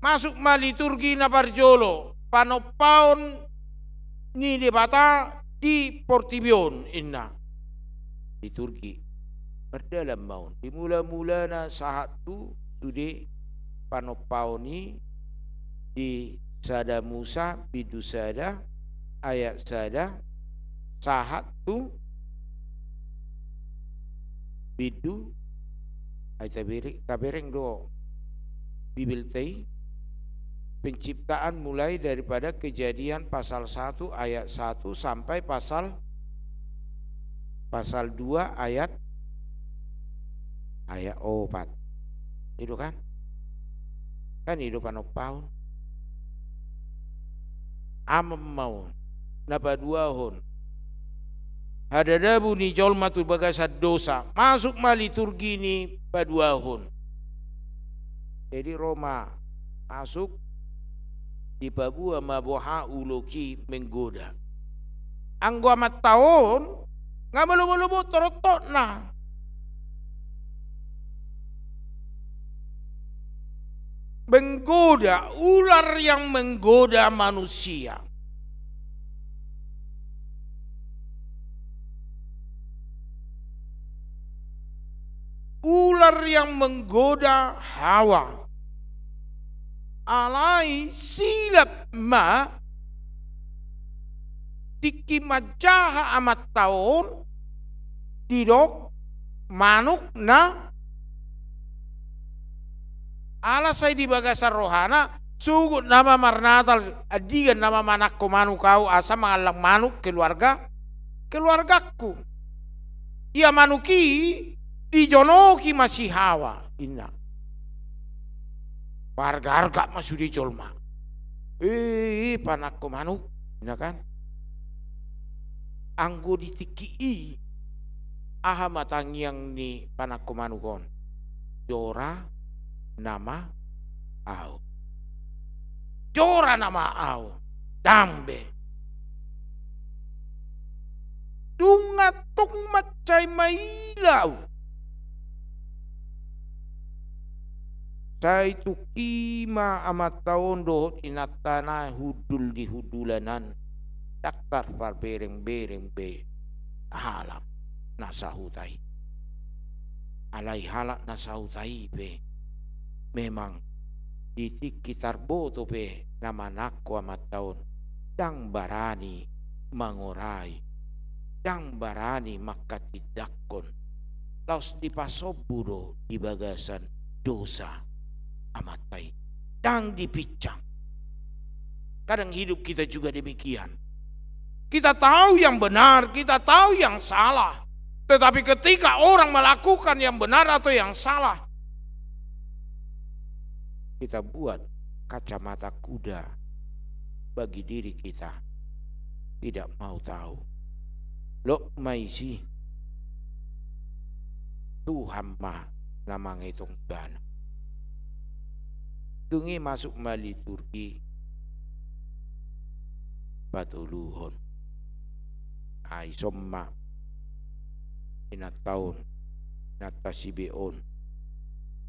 masuk ma liturgi na parjolo, panompaon ni Debata di portibi on, inna. Liturgi. Mardalan ma on. Di mula-mulana sahat tu sude panompaon i di Sada Musa, bindu sada, ayat sada, sahat tu bindu, ai tabereng, tabereng do Bibelta i, Penciptaan mulai daripada Kejadian pasal satu ayat satu sampai pasal, pasal dua ayat, ayat opat. I do kan? Kan i do panompaon. Amang ma on, na paduahon. Hadadabu ni jolma tu bagasan dosa, masuk ma liturgi ni paduahon. Jadi ro ma masuk, dipaboa ma boha ulok i menggoda. Anggo amanta on, nga malobolobo torontokna. Menggoda, ular yang menggoda manusia. Ular yang menggoda Hawa. Alai silap ma tingki manjaha amanta on, didok manuk na, ala sai di bagasan rohana, sogot nama marnatal, andigan nama manangko manuk au asa mangallang manuk keluarga, keluargangku. Ia manuk i dijonoki ma si Hawa, inna. Pargargak ma sude jolma. Eh, panangko manuk, inna kan. Anggo di tingki i, aha ma tangiang ni panangko manuk on? Jora nama au. Jora nama au. Ndang be. Dung antong mansai maila au. Sai tung i ma amanta on dohot inanta na hundul di hundulan an, ndang tarparberengbereng be halak na sahuta i. Alai halak na sahuta i pe memang di tingki tarboto pe na manangko amanta on, ndang barani mangorai, ndang barani manghatindanghon. Laos dipasombu do di bagasan dosa amanta i. Ndang dipinsang. Kadang hidup kita juga demikian. Kita tahu yang benar, kita tahu yang salah. Tetapi ketika orang melakukan yang benar atau yang salah, kita buat kacamata kuda bagi diri kita, tidak mau tahu. Lok ma isi, Tuhan ma na mangetong ibana. Dung i masuk ma liturgi patoluhon. Ai ison ma inanta on, inanta si B on.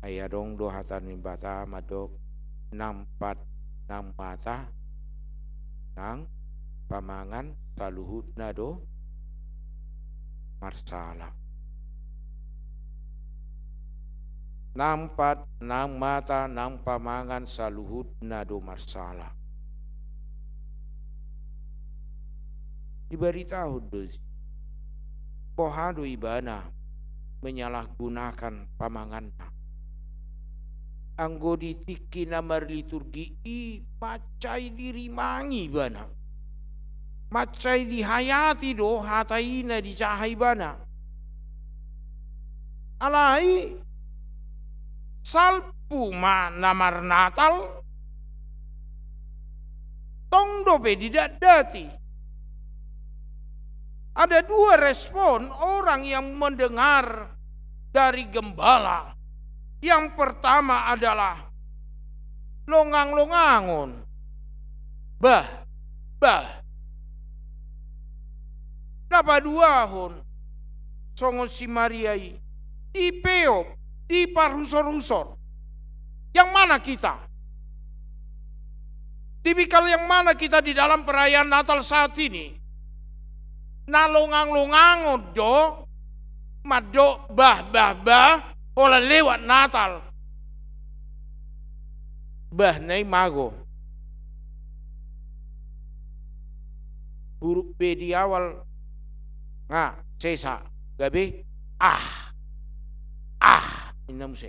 Ai adong do hata ni Debata mandok, nang pat nang mata nang pamangan saluhutna do marsala. Nang pat nang mata nang pamangan saluhutna do marsala. Dibaritahon do disi, boha do ibana menyalahgunakan pamanganna. Anggo di tingki na marliturgi i mansai dirimangi ibana. Mansai dihayati do hata i na dijaha ibana. Alai salpu ma na marnatal, tong dope didatdati. Ada dua respon orang yang mendengar dari gembala. Yang pertama adalah longang-longangon. Bah, bah. Na paduahon, songon si Maria i, dipeop diparhusor-husor. Yang mana kita? Tipikal yang mana kita di dalam perayaan Natal saat ini? Na longang-longangon do mandok bah, bah, bah, holan lewat Natal. Bah na i mago? Huruf B di awal nga sesa, gabe ah, ah, inna muse.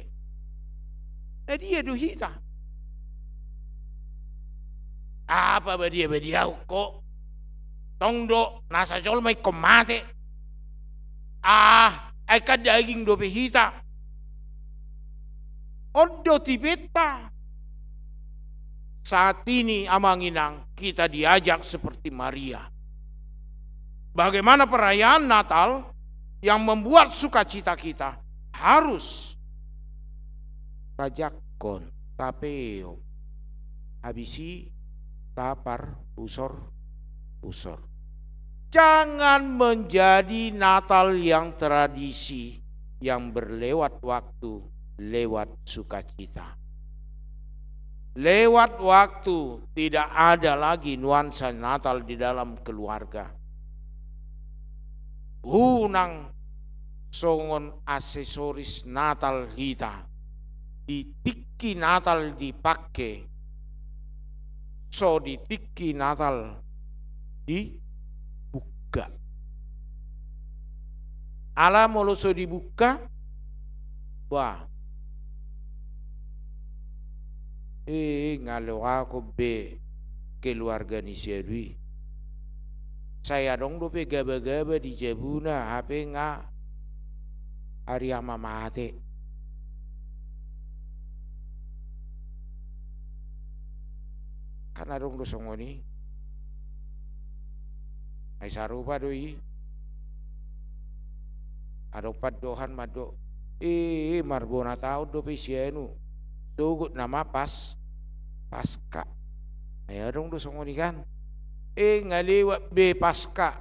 Na dia do hita? Apa badia-badia ho? Tong do nasa jolma ingkon mate. Ah, ai kan daging dope hita. On do tipenta. Saat ini, amang inang, kita diajak seperti Maria. Bagaimana perayaan Natal yang membuat sukacita kita harus tajakkon, tapeop, habis i taparhusor-husor. Jangan menjadi Natal yang tradisi, yang berlewat waktu, lewat sukacita. Lewat waktu, tidak ada lagi nuansa Natal di dalam keluarga. Unang songon aksesoris Natal hita, di tingki Natal dipake, so di tingki Natal dibuka. Ala molo so dibuka, bah, eh, nga loakon be keluarga ni si Adu i. Sai adong dope gaba-gaba di jabuna, hape nga ari ama mate. Kan adong do songon i. Ai sarupa do i. Adong pandohan mandok, eh, marbona taon dope si Anu. Sogot nama pas Paska. Ai adong do songon i kan. Eh, nga lewat be Paska.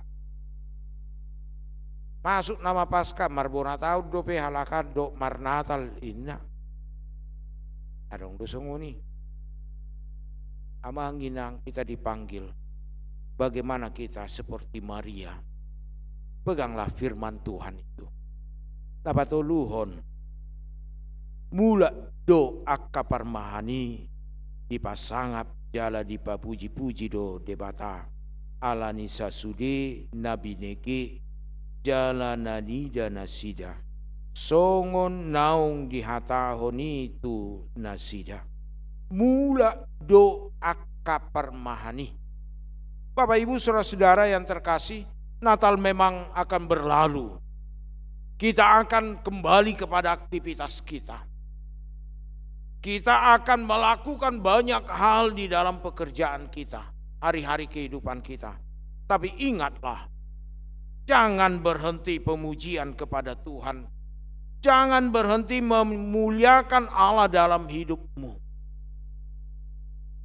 Masuk nama Paska, marbona taon dope halak an, dok marnatal, inna. Adong do songon i. Amang inang, kita dipanggil. Bagaimana kita seperti Maria? Peganglah firman Tuhan itu. Na patoluhon, mulak do angka parmahan i dipasangap jala dipapuji-puji do Debata, ala ni sasude na binege jala na nida nasida, songon naung dihatahon i tu nasida. Mulak do angka parmahan i. Bapak, Ibu, saudara-saudara yang terkasih, Natal memang akan berlalu. Kita akan kembali kepada aktivitas kita. Kita akan melakukan banyak hal di dalam pekerjaan kita, hari-hari kehidupan kita. Tapi ingatlah, jangan berhenti pemujian kepada Tuhan. Jangan berhenti memuliakan Allah dalam hidupmu.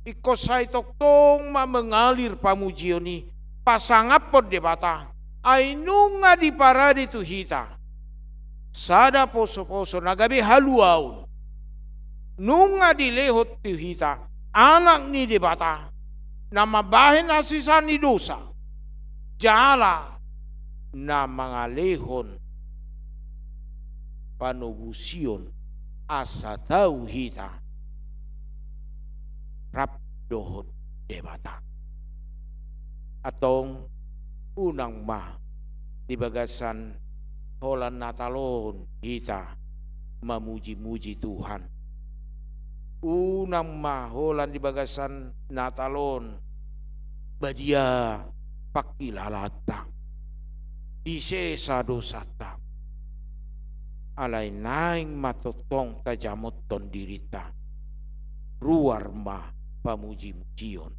Ingkon sai tongtong ma mengalir pamujion i, pasangaphon Debata. Ai nunga diparade tu hita sada poso-poso na gabe haluaon. Nunga dilehon tu hita Anak ni Debata na mambahen hasesaan ni dosa, jala na mangalehon panobusion asa tau hita rap dohot Debata. Antong unang ma di bagasan holan Natal on hita mamuji-muji Tuhan. Unang ma holan di bagasan Natal on badia pangkilalaanta, disesa dosanta. Alai naeng ma tongtong tajamothon dirinta, ruar ma pamuji-mujion.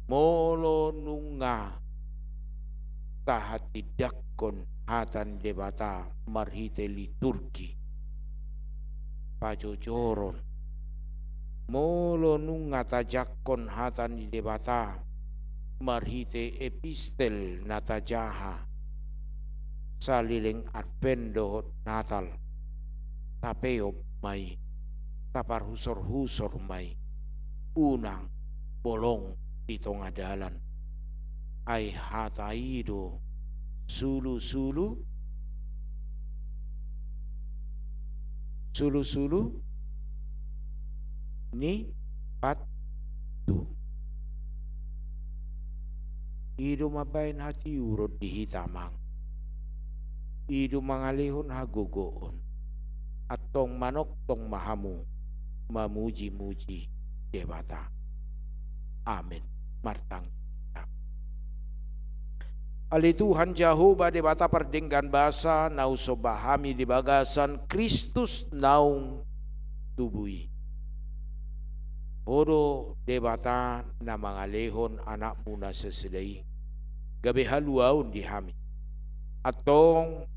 Molo nunga tahatindangkon hata ni Debata marhite liturgi, pajojoron, molo nunga tajangkon hata ni Debata marhite epistel na tajaha saleleng Advent dohot Natal, tapeop ma i, taparhusorhusor ma i, unang bolong di tonga dalan. Ai hata i do sulusulu, sulusulu ni pathu. I do mambahen hatiuron di hita, Amang. I do mangalehon hagogoon. Antong manongtong ma hamu mamujimuji Debata. Amen. Martangiang hita. Ale Tuhan Jahowa, Debata pardenggan basa, naung somba hami di bagasan Kristus naung tubu i. Ho do Debata na mangalehon Anakmu na sasada i gabe haluaon di hami. Antong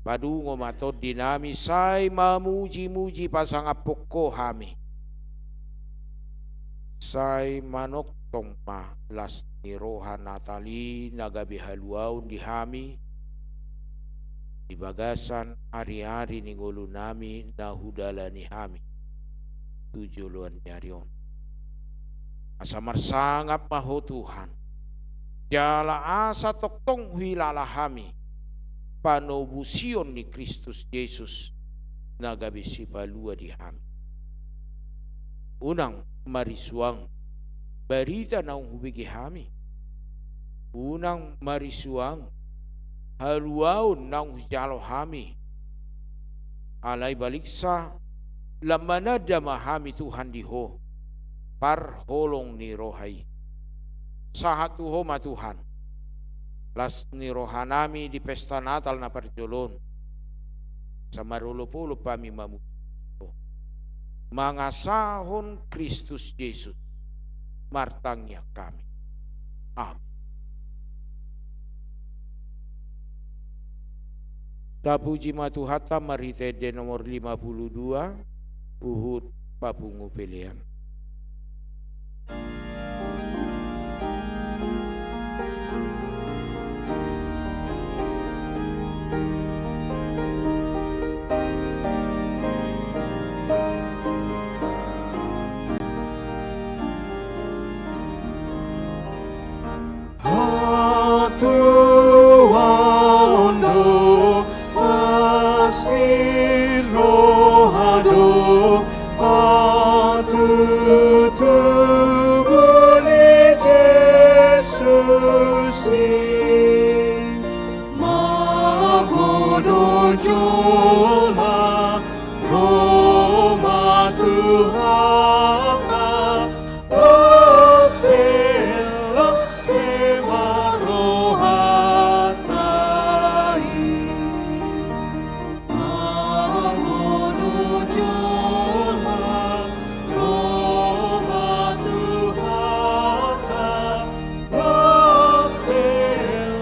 padungo ma tondinami sai mamujimuji pasangaphon Ho hami. Sai manongtong ma las ni roha Natal i na gabe haluaon di hami di bagasan ariari ni ngolunami na hudalani hami tu joloan ni ari on. Asa marsangap ma Ho Tuhan, jala asa tongtong huhilala hami panobusion ni Kristus Jesus na gabe sipalua di hami. Unang marisuang barita naung hubege hami. Unang marisuang haluaon naung hujalo hami. Alai baliksa, lam mananda ma hami Tuhan di Ho, parholong ni roha i. Sahat tu Ho ma Tuhan las ni rohanami di pesta Natal na parjolo on. Asa marolopolop hami mamuji Ho. Mangasahon Kristus Jesus martangiang hami. Amen. Tapuji ma Tuhanta marhite ende nomor lima puluh dua, huhut papungu pelean. Hatuaon do, las ni roha do, patutubu ni Jesus i. Mago do jolma ro ma Tuhanta, las be, las be ma rohanta i. Mago do jolma ro ma Tuhanta, las be,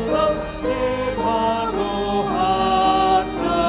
las be ma rohanta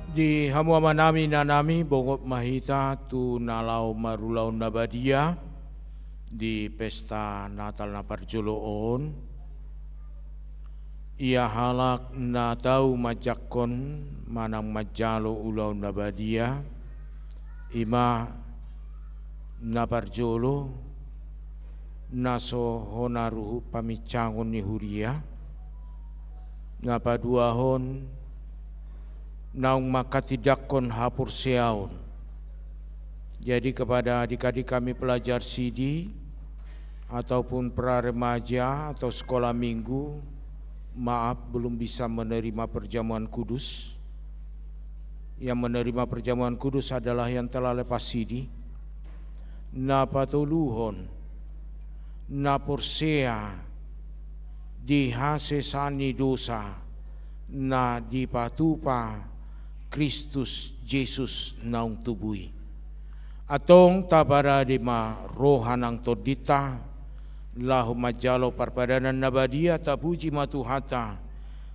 Di hamu amanami, inanami, bongot ma hita tu na laho marulaon na badia di pesta Natal na parjolo on. Ia halak na tau manjangkon manang manjalo ulaon na badia, i ma na parjolo, na so hona ruhut paminsangon ni huria, na paduahon, naung manghatindanghon haporseaon. Jadi kepada adik-adik kami pelajar sidi, ataupun pra remaja atau sekolah minggu, maaf, belum bisa menerima perjamuan kudus. Yang menerima perjamuan kudus adalah yang telah lepas sidi. Na patoluhon, na porsea di hasesaan ni dosa na dipatupa Kristus Jesus naung tubu i. Antong taparade ma roha nang tondinta, laho manjalo parpadanan na badia. Tapuji ma Tuhanta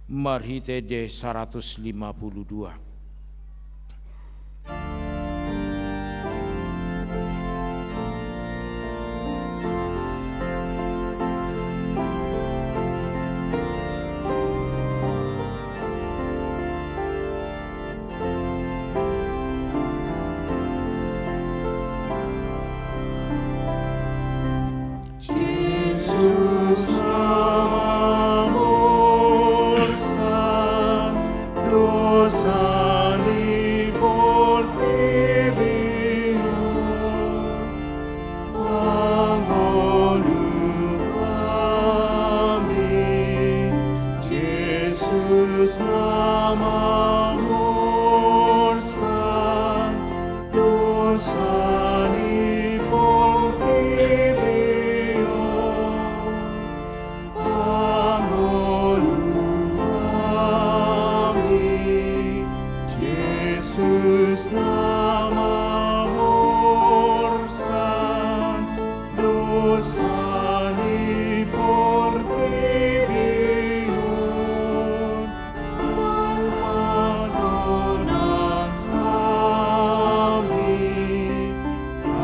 marhite D saratus lima pulu dua. Jesus na mamorsan dosa ni portibi on, pangolu hami. Jesus na mamorsan dosa ni portibi on, pangolu hami. Jesus na mamorsan dosa ni portibi on, sai pasonang hami.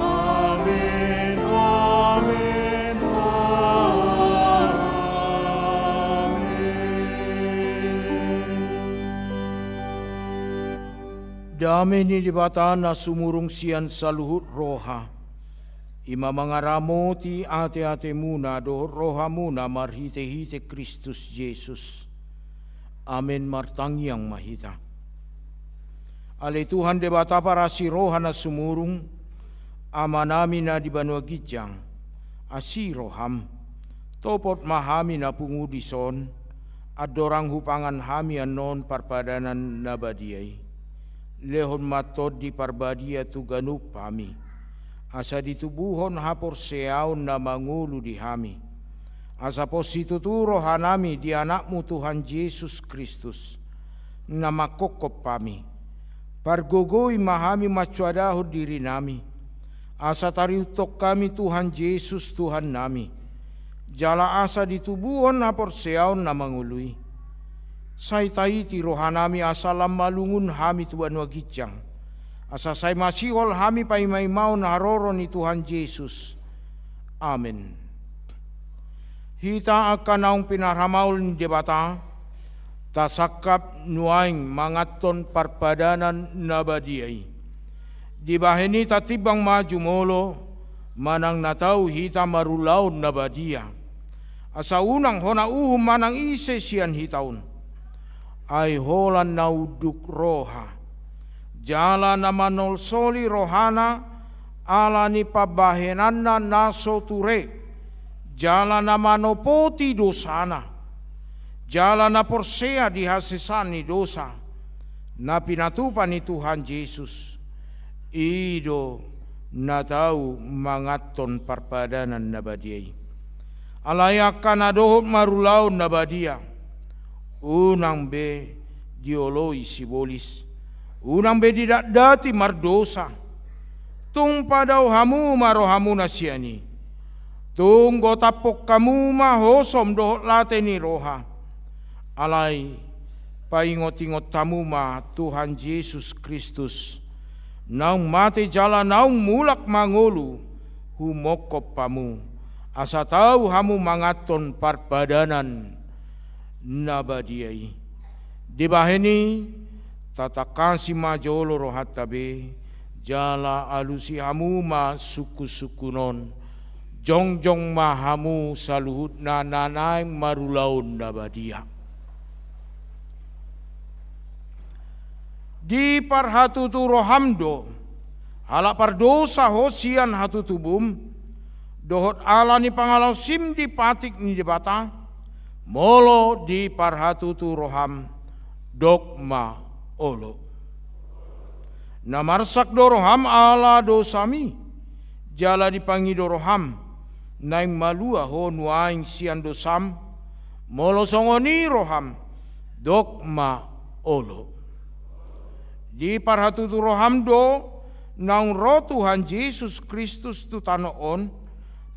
Amen, amen, amen. Dame ni Debata na sumurung sian saluhut roha, i ma mangaramoti ateatemuna dohot rohamuna marhitehite Kristus Jesus. Amen. Martangiang ma hita. Ale Tuhan Debata parasi roha na sumurung, Amanami na di banua ginjang, asi roham. Topot ma hami na pungu dison, andorang hupangan hami annon parpadanan na badia i. Lehon ma Tondi Parbadia tu ganup hami, asa ditubuhon haporseaon na mangolu di hami, asa pos situtu rohanami di Anakmu Tuhan Jesus Kristus, na manghophop hami. Pargogoi ma hami mansoadahon dirinami, asa tarihuthon hami Tuhan Jesus Tuhannami, jala asa ditubuhon haporseaon na mangolu i. Sai taiti rohanami asa lam malungun hami tu banua ginjang, asa sai masihol hami paimaimaon haroro ni Tuhan Jesus. Amen. Hita angka naung pinarhamaol ni Debata, tasangkap nuaeng manganhon parpadanan na badia i. Dibahen i tatimbang ma jumolo manang na tau hita marulaon na badia, asa unang hona uhum manang ise sian hita on. Ai holan na unduk roha, jala na manolsoli rohana ala ni pambahenanna na so ture, jala na manopoti dosana, jala na porsea di hasesaan ni dosa na pinatupa ni Tuhan Jesus, i do na tau manganhon parpadanan na badia i. Alai angka na dohot marulaon na badia, unang be dioloi sibolis, unang be didatdati mardosa. Tung padao hamu ma rohamuna sian i. Tung gotaphon hamu ma hosom dohot late ni roha. Alai paingotingot hamu ma Tuhan Jesus Kristus, naung mate jala naung mulak mangolu humongkop hamu, asa tau hamu manganhon parpadanan na badia i. Dibahen i, tatangkasi ma jolo rohanta be, jala alusi hamu ma sungkunsungkun on. Jongjong ma hamu saluhutna na naeng marulaon na badia. Diparhatutu roham do, halak pardosa ho sian hatutubum, dohot ala ni pangalaosim di patik ni Debata, molo diparhatutu roham, dok ma olo. Na marsak do roham ala dosami, jala dipangido roham, naeng malua ho nuaeng sian dosam, molo songon i roham, dok ma olo. Diparhatutu roham do, naung ro Tuhan Jesus Kristus tu tano on,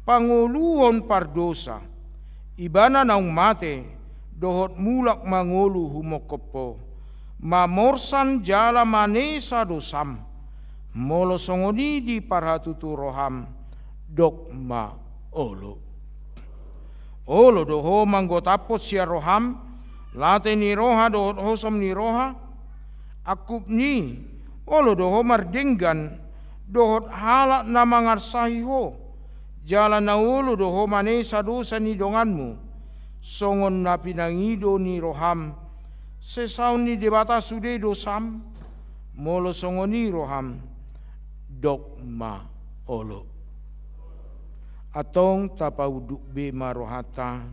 pangoluhon pardosa, Ibana naung mate, dohot mulak mangolu humongkop ho, mamorsan jala manesa dosam, molo songon i diparhatutu roham, dok ma olo. Olo do ho manggotaphon sian roham, late ni roha dohot hosom ni roha, angkup ni, olo do ho mardenggan, dohot halak na mangarsahi ho, jala na olo do ho manesa dosa ni donganmu, songon na pinangido ni roham, sesaon ni Debata sude dosam, molo songon i roham, dok ma olo. Antong tapaunduk be ma rohanta,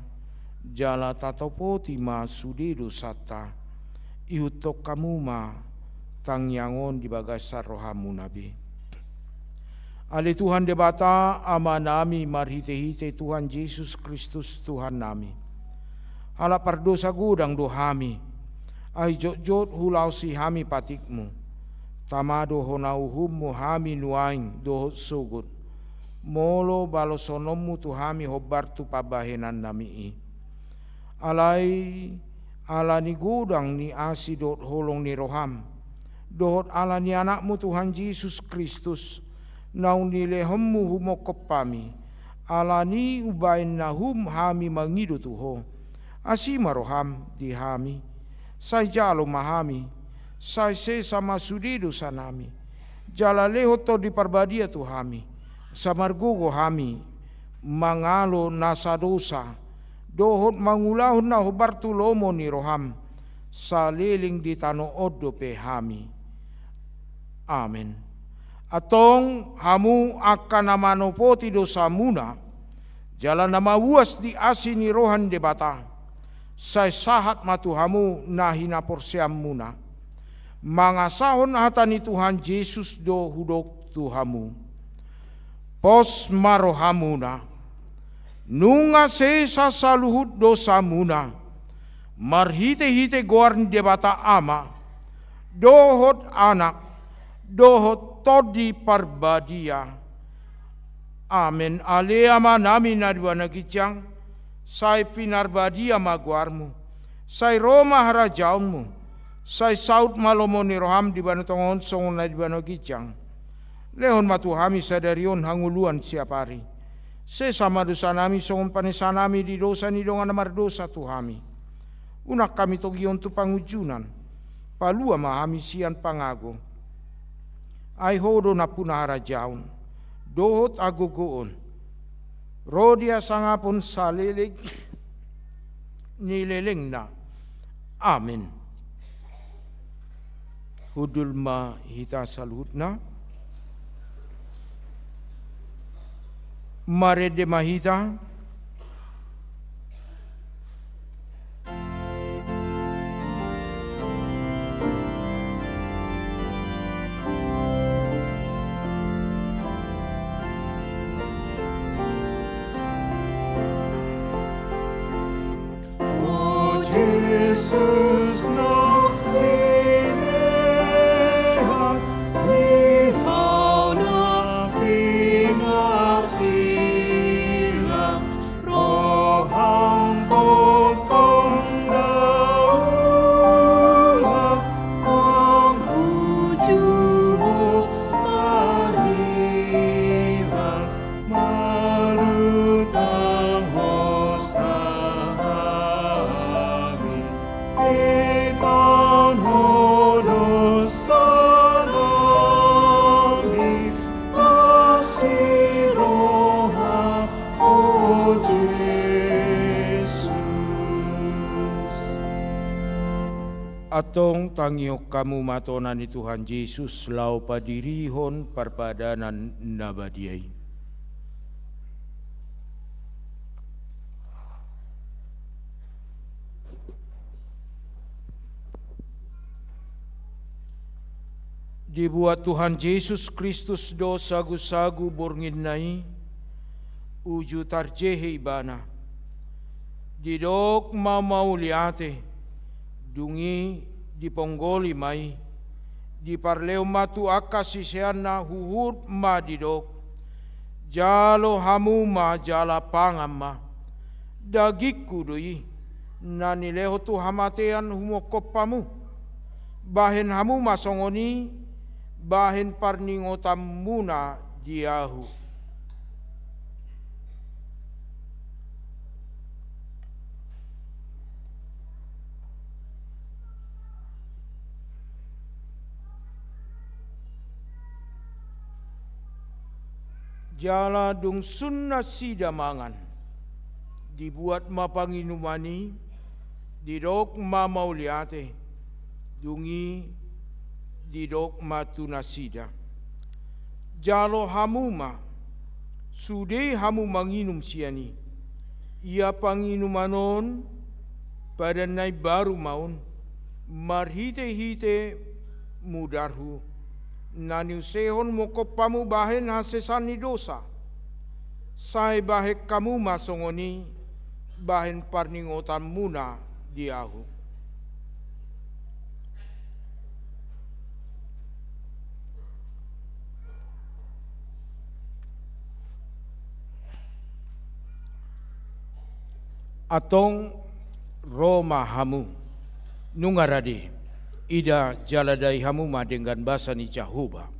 jala tatopoti ma sude dosanta, ihuthon hamu ma tangiang on di bagasan rohamuna be. Ale Tuhan Debata, Amanami marhitehite Tuhan Jesus Kristus Tuhannami. Halak pardosa godang do hami, ai jotjot hulaosi hami patikmu. Tama do hona uhummu hami nuaeng dohot sogot, molo balosononmu tu hami hombar tu pambahenannami i. Alai ala ni godang ni asi dohot holong ni roham, dohot ala ni Anakmu Tuhan Jesus Kristus, naung nilehonmu humongkop hami, ala ni umbahen na uhum hami mangido tu ho. Asi ma roham di hami, sai jalo ma hami, sai sesa ma sude dosanami, jala lehon Tondi Parbadia tu hami, asa margogo hami mangalo nasa dosa, dohot mangulahon na hombar tu lomo ni roham, saleleng di tano on dope hami. Amen. Antong hamu angka na manopoti dosamuna, jala na mauas di asi ni roha ni Debata, sai sahat ma tu hamu na hinaporseaonmuna. Mangasahon hata ni Tuhan Jesus do hudok tu hamu: Pos ma rohamuna. Nunga sesa saluhut dosamuna, marhitehite goar ni Debata Ama, dohot Anak, dohot Tondi Parbadia. Amen. Ale Amanami na di banua ginjang, sai pinarbadia ma goarmu, sai ro ma harajaonmu, sai saut ma lomo ni roham di banua tonga on songon na di banua ginjang. Lehon ma tu hami sadari on hangoluan siapari. Sesa ma dosanami songon panesanami di dosa ni dongan na mardosa tu hami. Unang hami togihon tu pangunjunan, palua ma hami sian pangago. Ai Ho do nampuna harajaon dohot hagogoon, ro di hasangapon saleleng ni lelengna. Amen. Hundul ma hita saluhutna. Marende ma hita. O Jesus, na sinea di Ho na pinarsilang, roham tongtong daulang, mangujung Ho tarilang, marutang hosa hami, itonon Ho dosanami, asi roham, o Jesus. Antong tangihon hamu ma tona ni Tuhan Jesus laho padirihon parpadanan na badia i. Dibuat Tuhan Jesus Kristus do sagusagu bornginna i, uju tarjehe Ibana. Didok ma mauliate, dung i diponggoli ma i, diparlehon ma tu angka siseanna, huhut ma didok: Jalo hamu ma jala pangan ma. Dagingku do i, na nilehon tu hamatean humongkop hamu. Bahen hamu ma songon i, bahen parningotanmuna di ahu. Jala dung sun nasida mangan, dibuat ma panginuman i, didok ma mauliate, dung i didok ma tu nasida: Jalo hamu ma, sude hamu manginum sian i. Ia panginuman on, padan na imbaru ma on, marhitehite mudarhu, na niusehon mongkop hamu bahen hasesaan ni dosa. Sai bahen hamu ma songon i, bahen parningotanmuna di ahu. Antong ro ma hamu, nunga rade, ida jala dai hamu ma denggan basa ni Jahowa.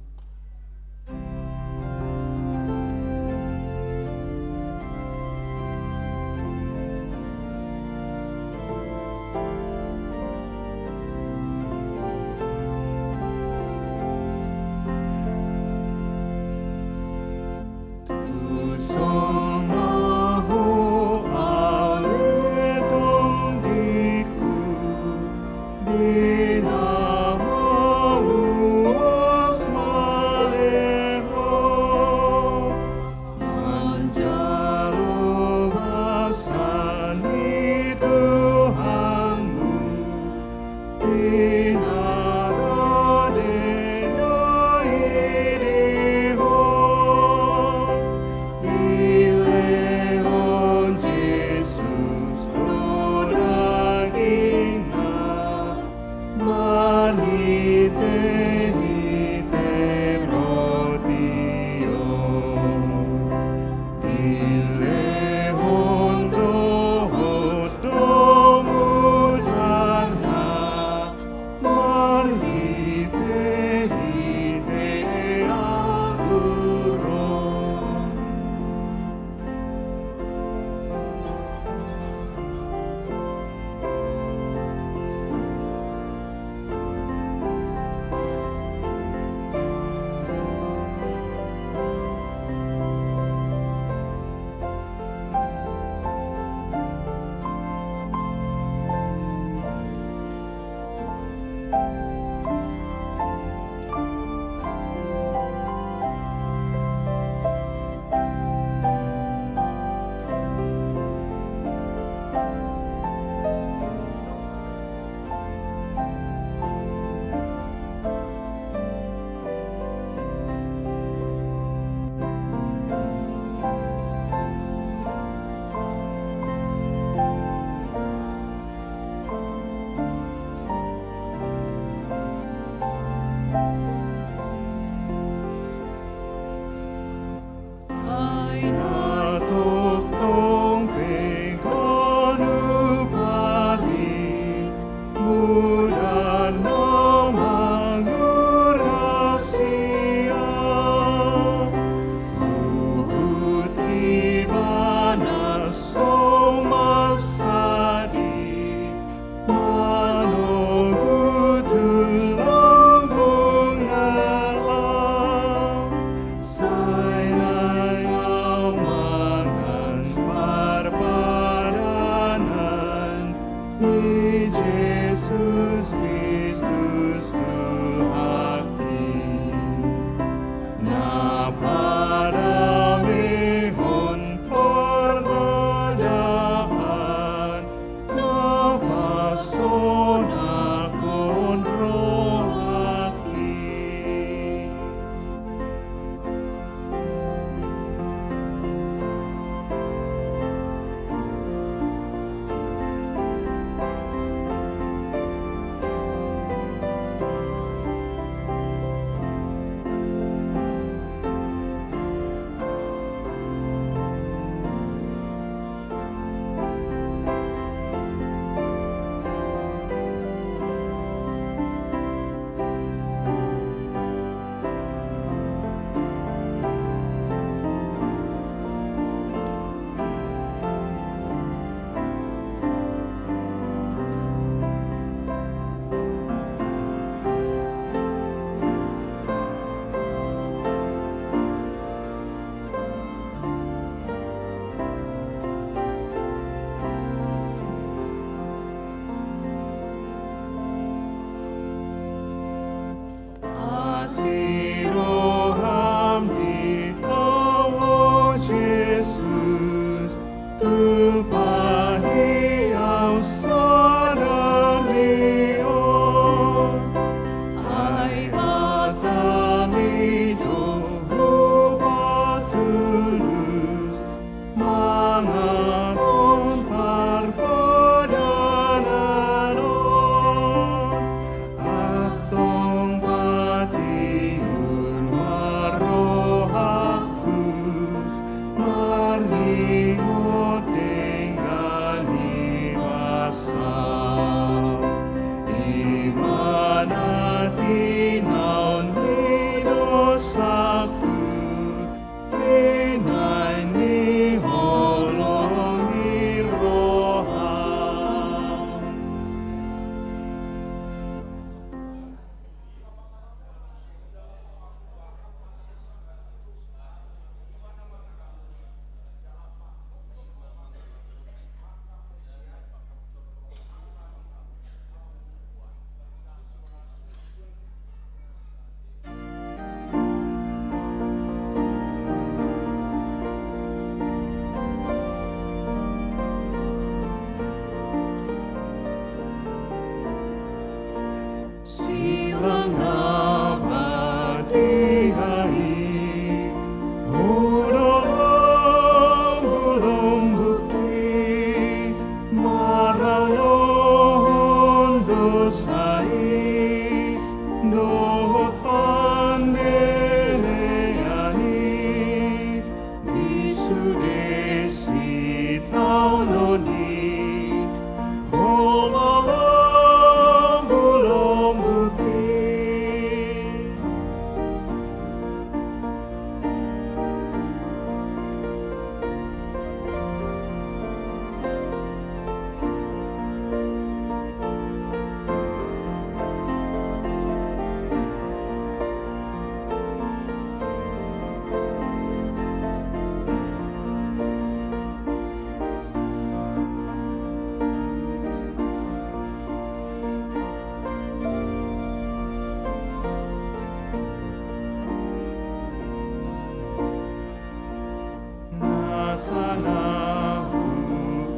na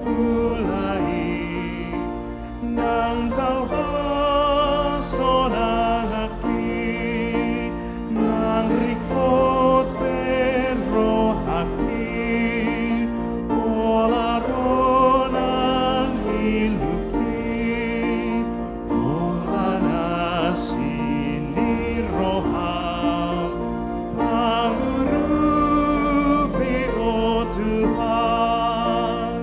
hupulai, nang tau hasonanganki, nang ringkot pe rohangki, pola ro nang illuki, holan asi ni roham, pangurupi, o Tuhan.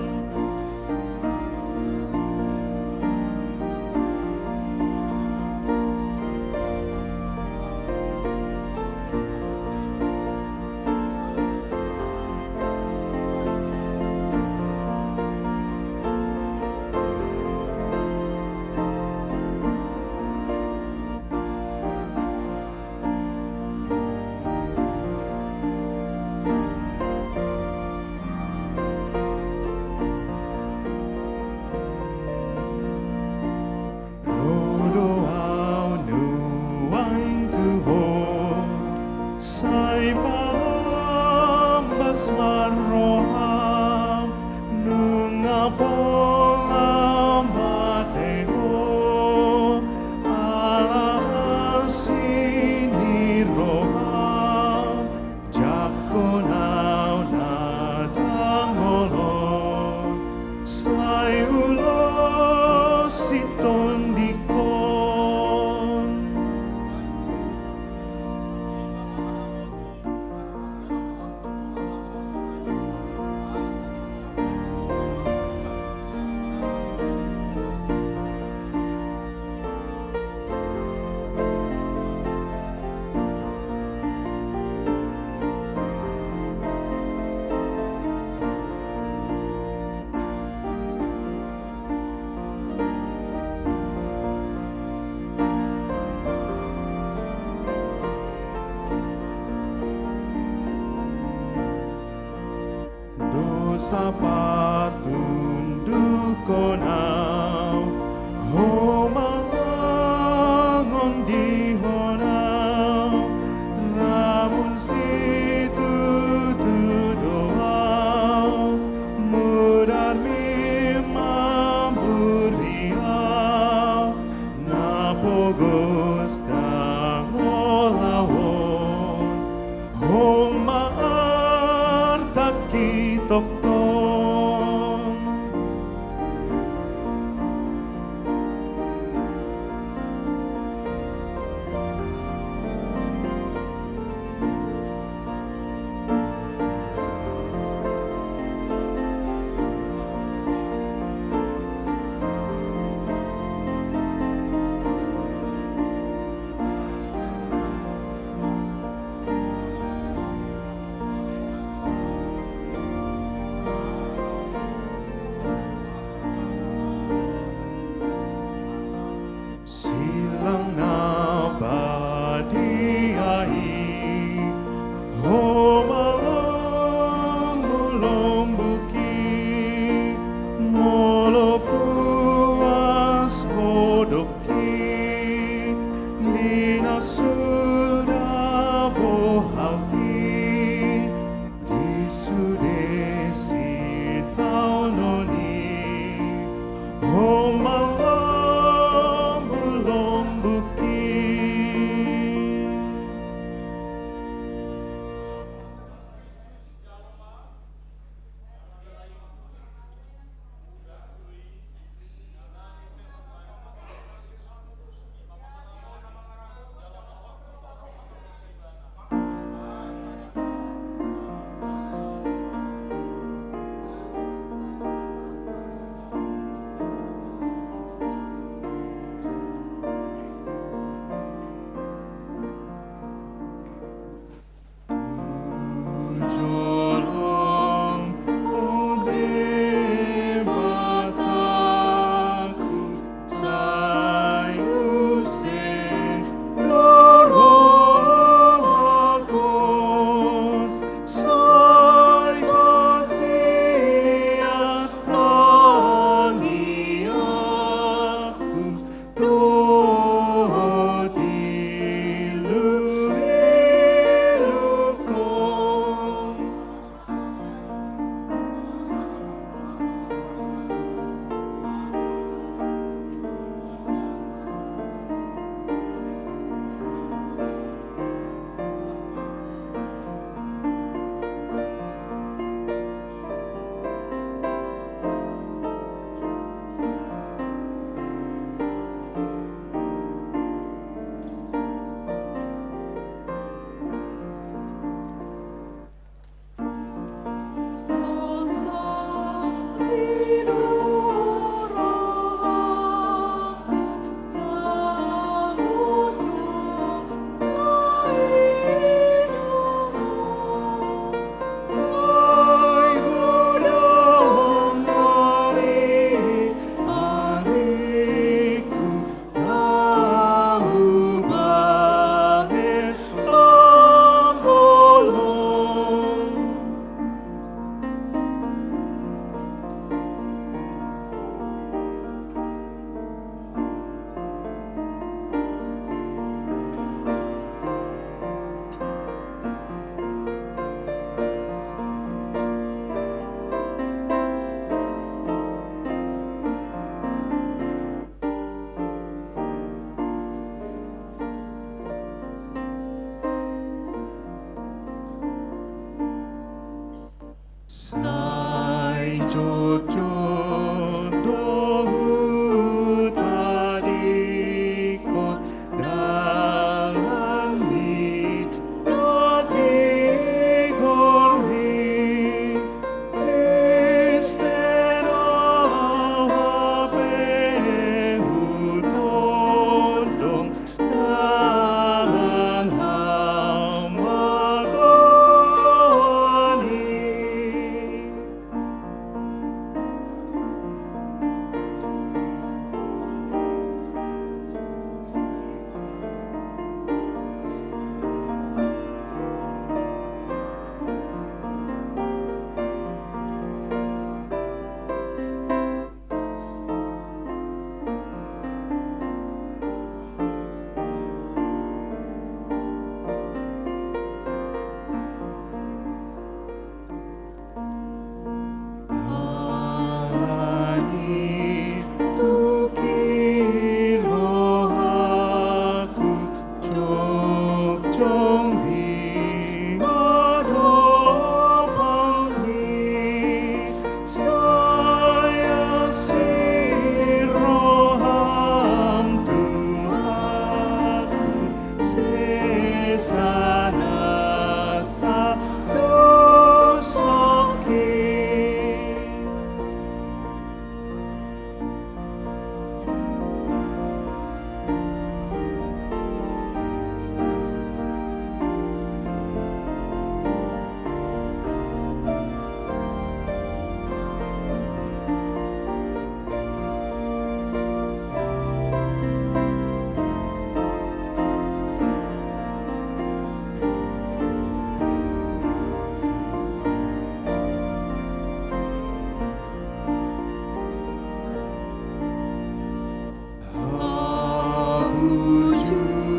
Ro do au nuaeng tu Ho, sai palambas ma roham, nunga pola mate Ho, ala asi ni roham, jangkon au na dang olo, sai ulos sitondingkon. Dosa patundukkon au, Ho ma angondihon au, ramun situtu do au, mudarmi mamuri au, na pogos dang ulaon, Ho ma artangki tongtong. Condong do hutadingkon dalan ni na tigor i, Kristen, ahu pe hutondong dalan hamagoan i. Alani i tuk i rohangku jongjong di adopanMi, sai asi rohaM tu ahu, sesa nasa dosangki.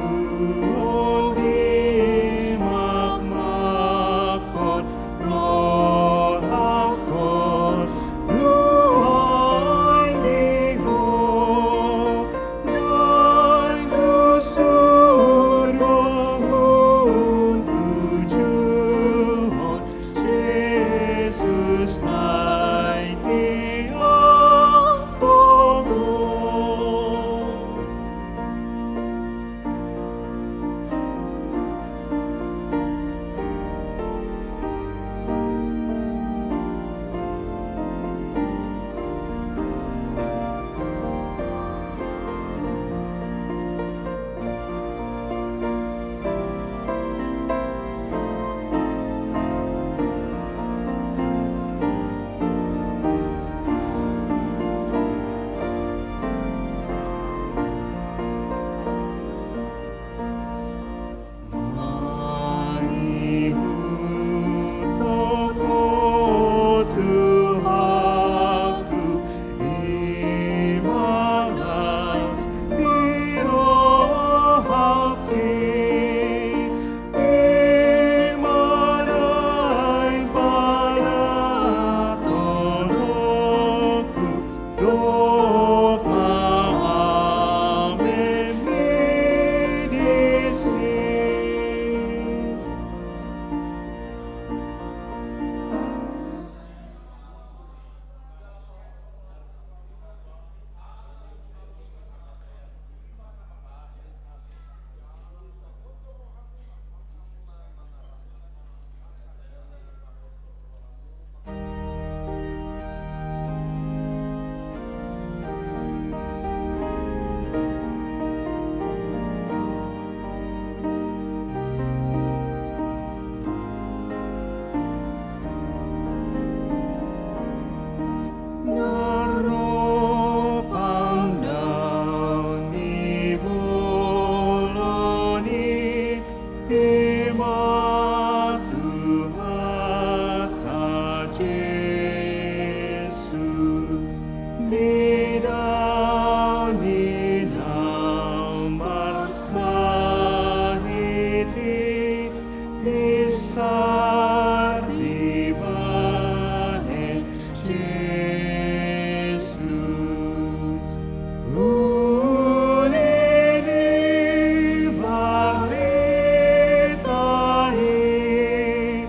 Habujuon di makmakkon rohangkon luhai di Ho, naeng tu surgo hutujuhon, Jesus naeng di adopanMu. Mangihuthon Ho tu ahu, i ma las ni rohangki, i ma naeng panatononku, dok ma amen i disi. Na ro pandaon ni bolon i, i ma Tuhanta Jesus, di daon ni na marsahit i, isar dibahen Jesus. Uli ni barita i,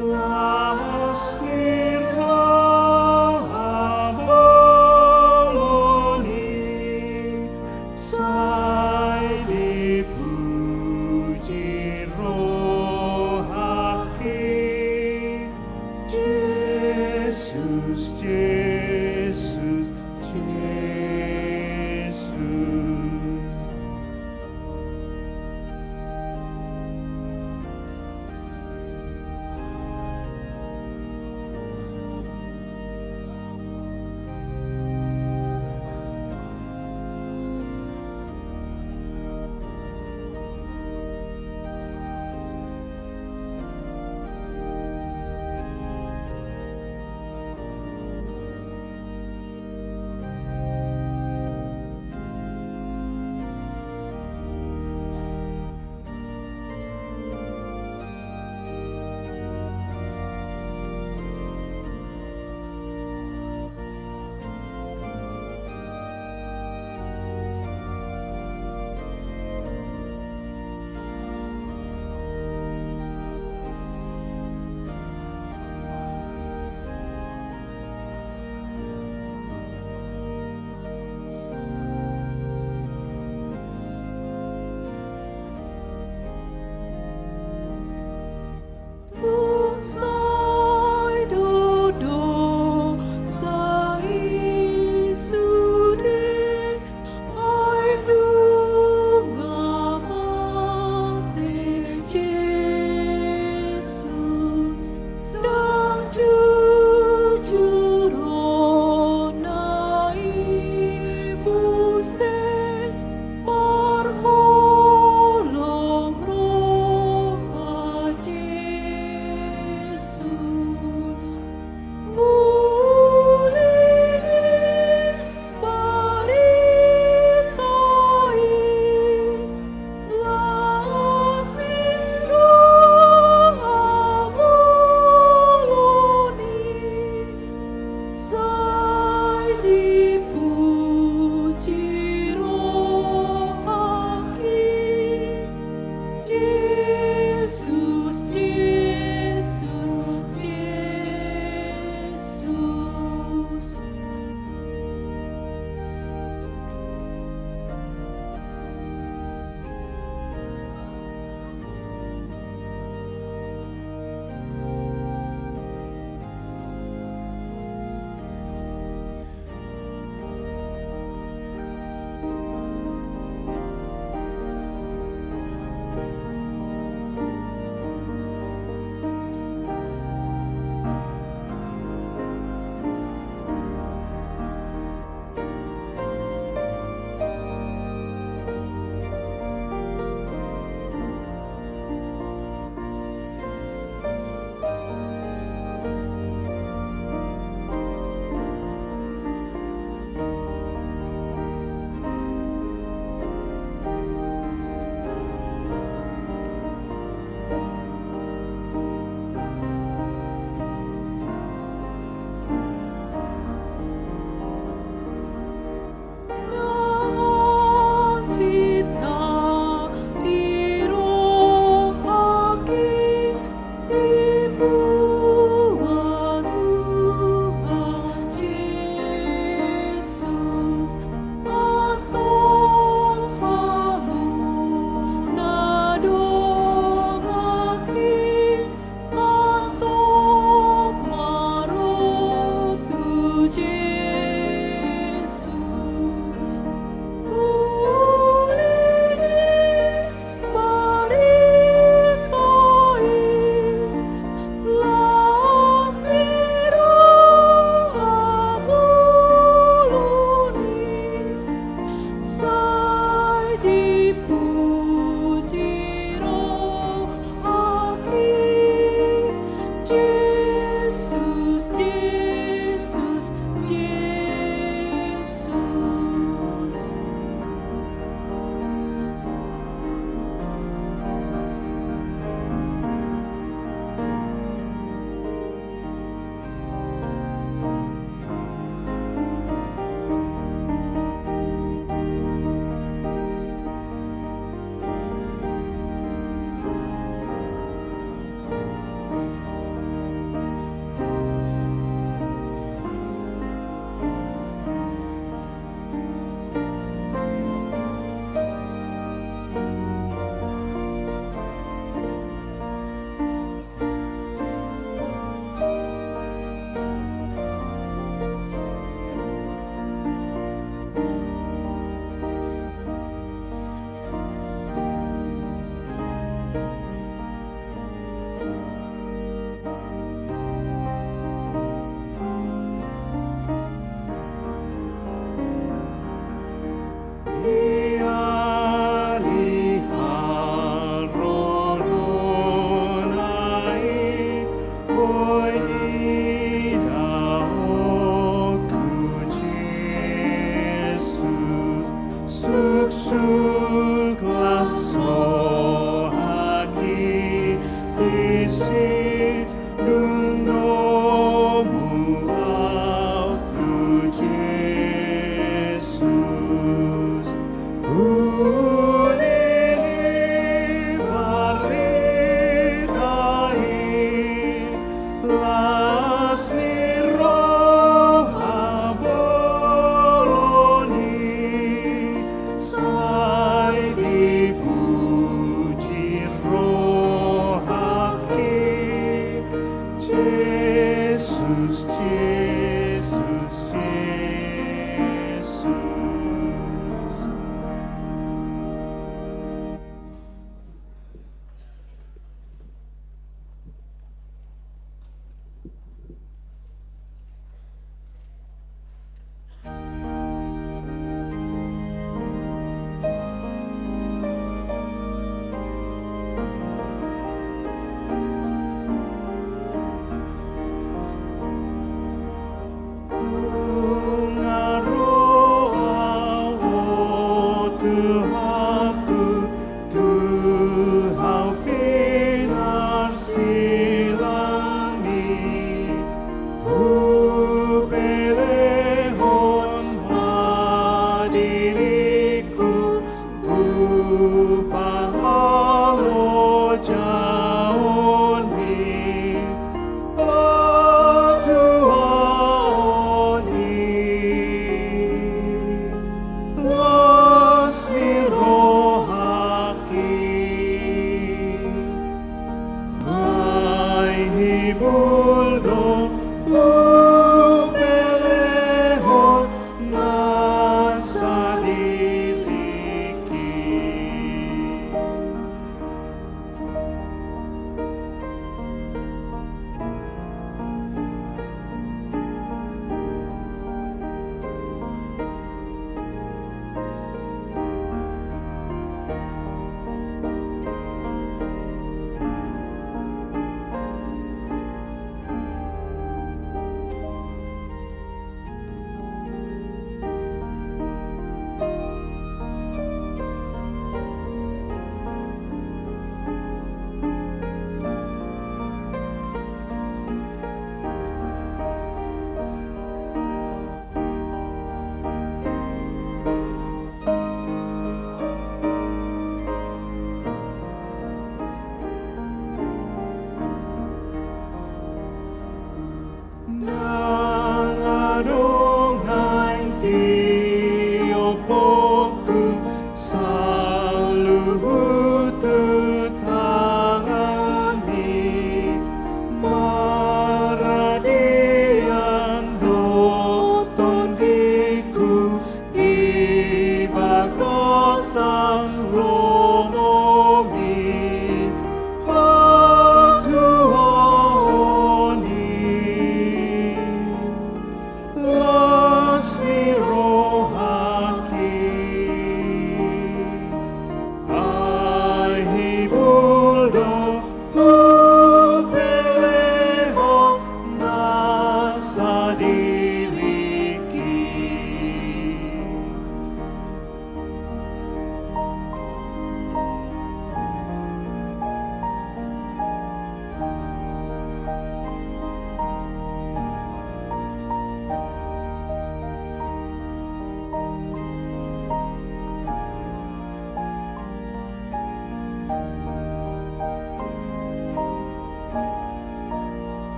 las ni roha Sindung domu au tu Jesus, uli ni barita i, las ni roha bolon i, sai dipuji rohangki, Jesus, Jesus, Jesus. Nunga ro ahu, o Tuhanku, tu hau pinarsilang i, hupelehon ma diringku tu pangalaojaonmi, patuaon i, las ni rohangki. Ai hibul do hupelehon nasa diringki.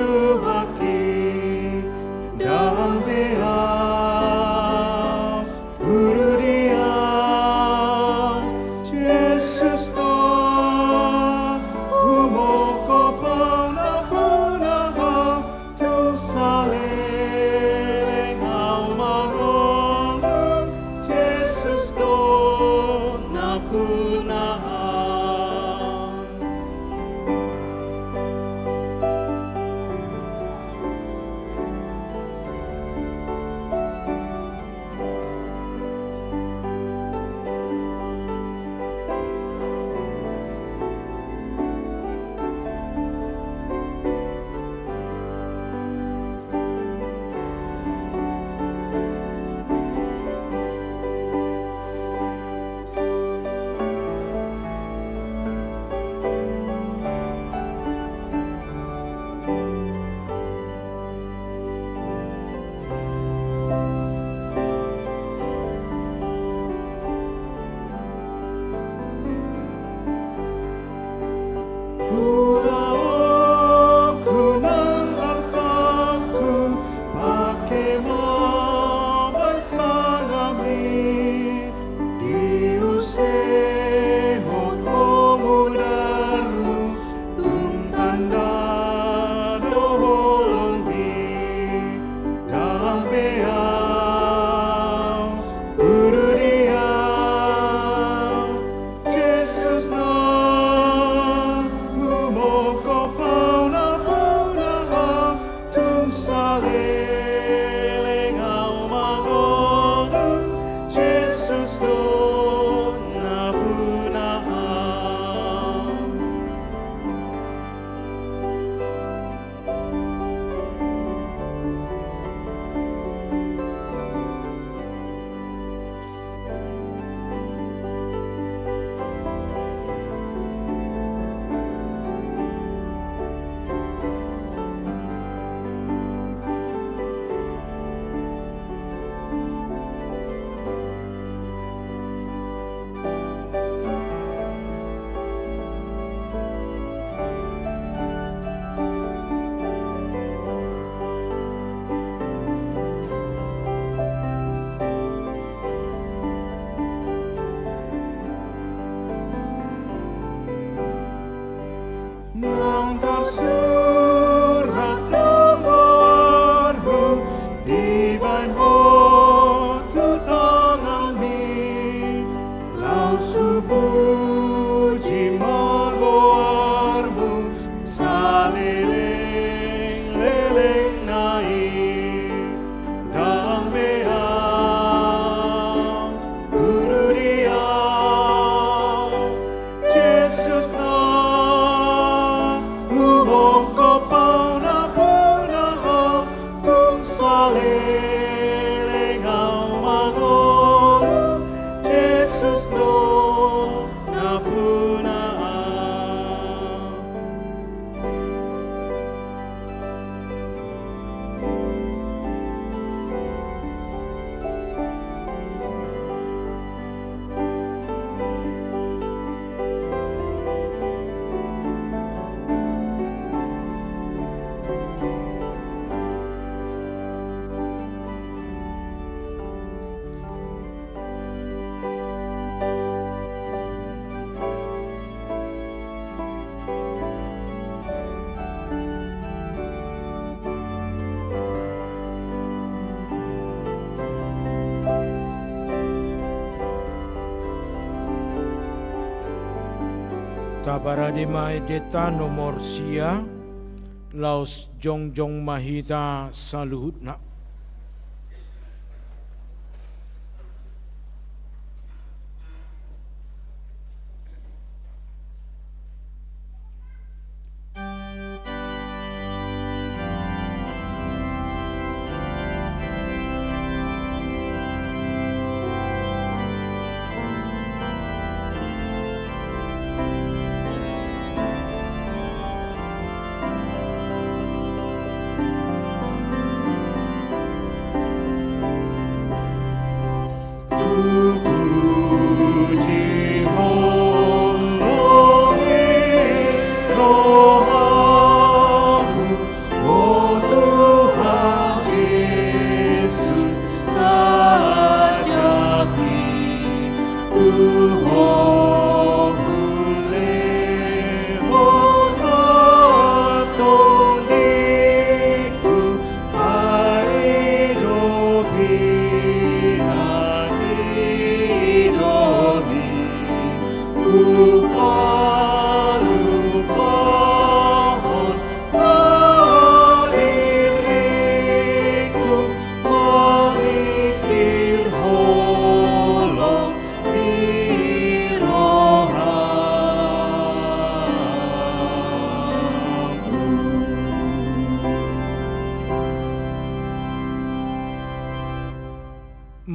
Tuhan i, ndang be ahu, guru di ahu, Jesus do, humongkop ahu na puna ahu, tung saleleng ahu marngolu, Jesus do na puna ahu. Ulaonku nang artangku, pake ma baen sangapmi, diusehon ho mudarmu, tung tanda do holongmi, ndang be ahu, guru di ahu, Jesus do, humongkop ahu na puna ahu, tung saleleng ahu marngolu, Jesus do na puna ahu. Naung tarsurat do goarmu, dibaen ho tu tanganmi, laos hupuji ma goarmu saleleng lelengna i. Ndang be ahu, guru di ahu, Jesus do, humongkop ahu na puna ahu, tung saleleng ahu marngolu, Jesus do na puna ahu. Taparade ma endenta nomor sia, laos jongjong ma hita saluhutna.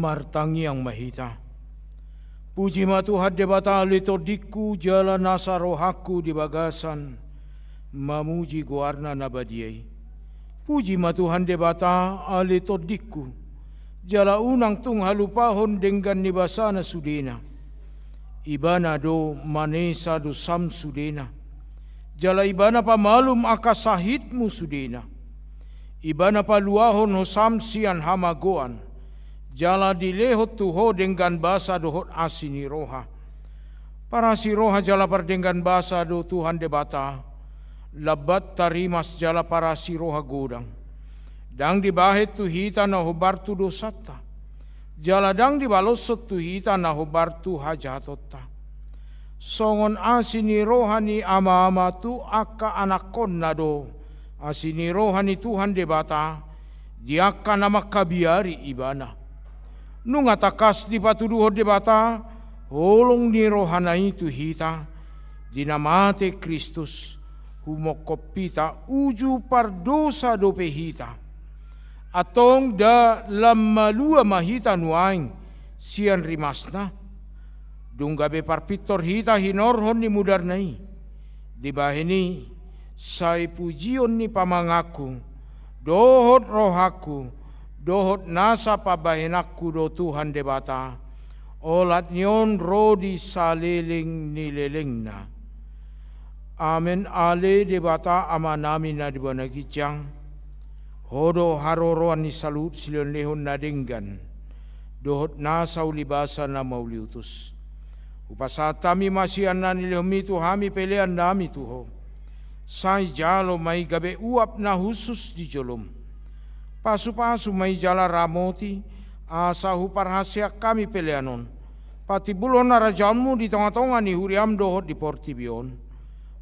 Martangiang ma hita. Puji ma Tuhan Debata ale tondingku, jala nasa rohangku di bagasan mamuji goarna na badia i. Puji ma Tuhan Debata ale tondingku, jala unang tung halupahon denggan ni basana sudena. Ibana do manesa dosam sudena, jala Ibana pamalum angka sahitmu sudena. Ibana paluahon hosam sian hamagoan, jala dilehon tu ho denggan basa dohot asi ni roha. Parasi roha jala pardenggan basa do Tuhan Debata, lambat tarimas jala parasi roha godang. Ndang dibahen tu hita na hombar tu dosanta, jala ndang dibaloshon tu hita na hombar tu hajahatonta. Songon asi ni roha ni ama-ama tu angka anakkonna do asi ni roha ni Tuhan Debata di angka na mangkabiari Ibana. Nunga tangkas dipatuduhon Debata holong ni rohana i tu hita di na mate Kristus humongkop hita, uju pardosa dope hita. Antong nda lam malua ma hita nuaeng sian rimasna, dung gabe parpintor hita hinorhon ni mudarna i. Dibahen i, sai pujion ni pamanganku dohot rohangku dohot nasa pambahenanku do Tuhan Debata, olat ni on ro di saleleng ni lelengna. Amen. Ale Debata Amanami na di banua ginjang, Ho do haroroan ni saluhut silehon-lehon na denggan dohot nasa uli basa na mauliutus. Hupasahat hami ma sian na nilehonmi tu hami peleannami tu Ho. Sai jalo ma i gabe uap na hushus di jolom. Pasupasu ma i jala ramoti, asa huparhaseang hami pelean on patimbulhon harajaonmu di tonga-tonga ni huriam dohot di portibi on.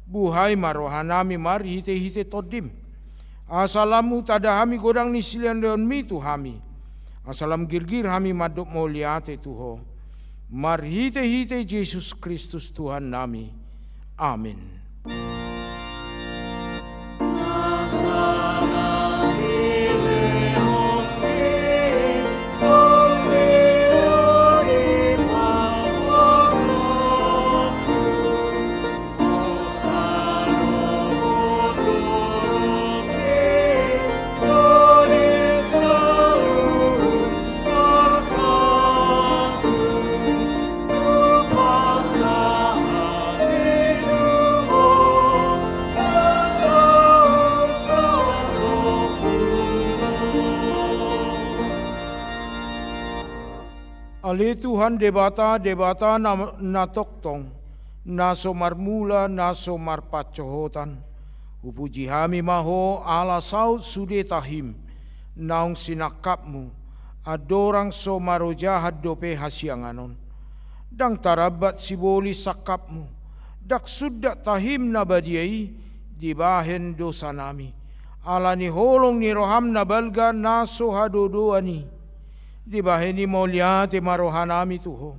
Buhai ma rohanami marhite-hite Tondim, asa lam hutanda hami godang ni silehon-lehonmi tu hami, asa lam girgir hami mandok mauliate tu Ho. Marhite-hite Jesus Kristus Tuhannami. Amen. Ale Tuhan Debata, Debata na, na tongtong, na so marmula, na so marpansohotan. Hupuji hami ma Ho ala saut sude tahim naung sinangkapmu, andorang so marojahan dope hasiangan on. Ndang tarambat sibolis sangkapmu, ndang sundat tahim na badia i dibahen dosanami. Ala ni holong ni roham na balga na so hadodoan i, dibahen i mauliate ma rohanami tu Ho.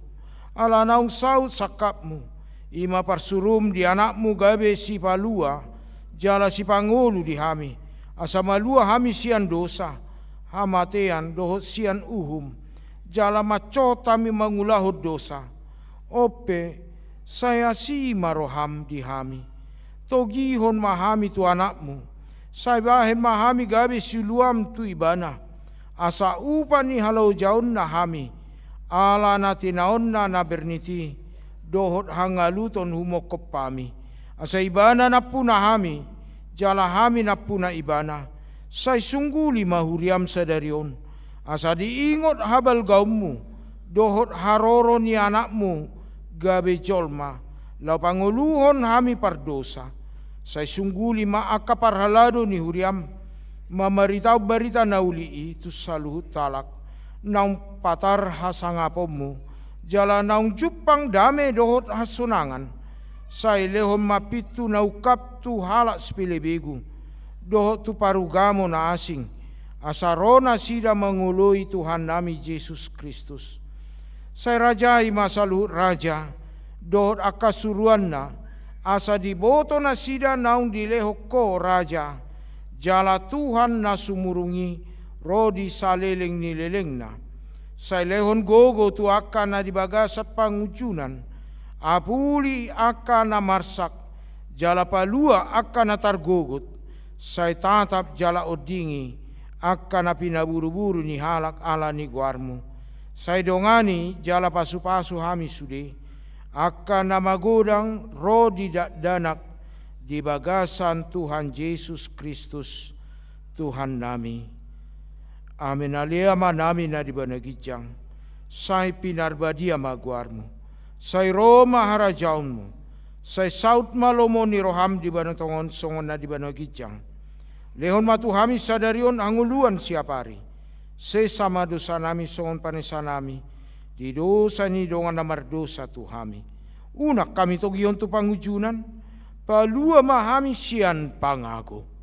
Ala naung saut sangkapmu, i ma parsurum di Anakmu gabe sipalua jala sipangolu di hami, asa malua hami sian dosa, hamatean dohot sian uhum, jala mansohot hami mangulahon dosa. On pe, sai asi ma roham di hami. Togihon ma hami tu Anakmu, sai bahen ma hami gabe siuluam tu Ibana, asa upa ni halojaonna hami, ala na tinaonna na bernit i, dohot hangaluton humongkop hami. Asa Ibana nampuna hami, jala hami nampuna Ibana. Sai sungguli ma huriam sadari on, asa diingot habalgaonmu dohot haroro ni Anakmu gabe jolma, laho pangoluhon hami pardosa. Sai sungguli ma angka parhalado ni huriam mamaritahon barita na uli i tu saluhut halak, naung patar hasangaponmu, jala naung jumpang dame dohot hasonangan. Sai lehon ma pintu na ungkap tu halak sipelebegu, dohot tu parugamo na asing, asa ro nasida mangoloi Tuhannami Jesus Kristus. Sai rajai ma saluhut raja dohot angka suruanna, asa diboto nasida naung dilehon Ho raja jala Tuhan na sumurung i ro di saleleng ni lelengna. Sai lehon gogo tu angka na di bagasan pangunjunan, apuli angka na marsak, jala palua angka na targogot, sai tatap jala ondingi angka na pinaburuburu ni halak ala ni goarmu. Sai dongani jala pasupasu hami sude, angka na magodang ro di dakdanak di bagasan Tuhan Jesus Kristus, Tuhannami. Amen. Ale Amanami na di banua ginjang, sai pinarbadia ma goarmu, sai ro ma harajaonmu, sai saut ma lomo ni roham di banua tonga on songon na di banua ginjang. Lehon ma tu hami sadari on hangoluan siapari. Sesa ma dosanami songon panesanami di dosa ni dongan na mardosa tu hami. Unang hami togihon tu pangunjunan, palua ma hami sian pangago.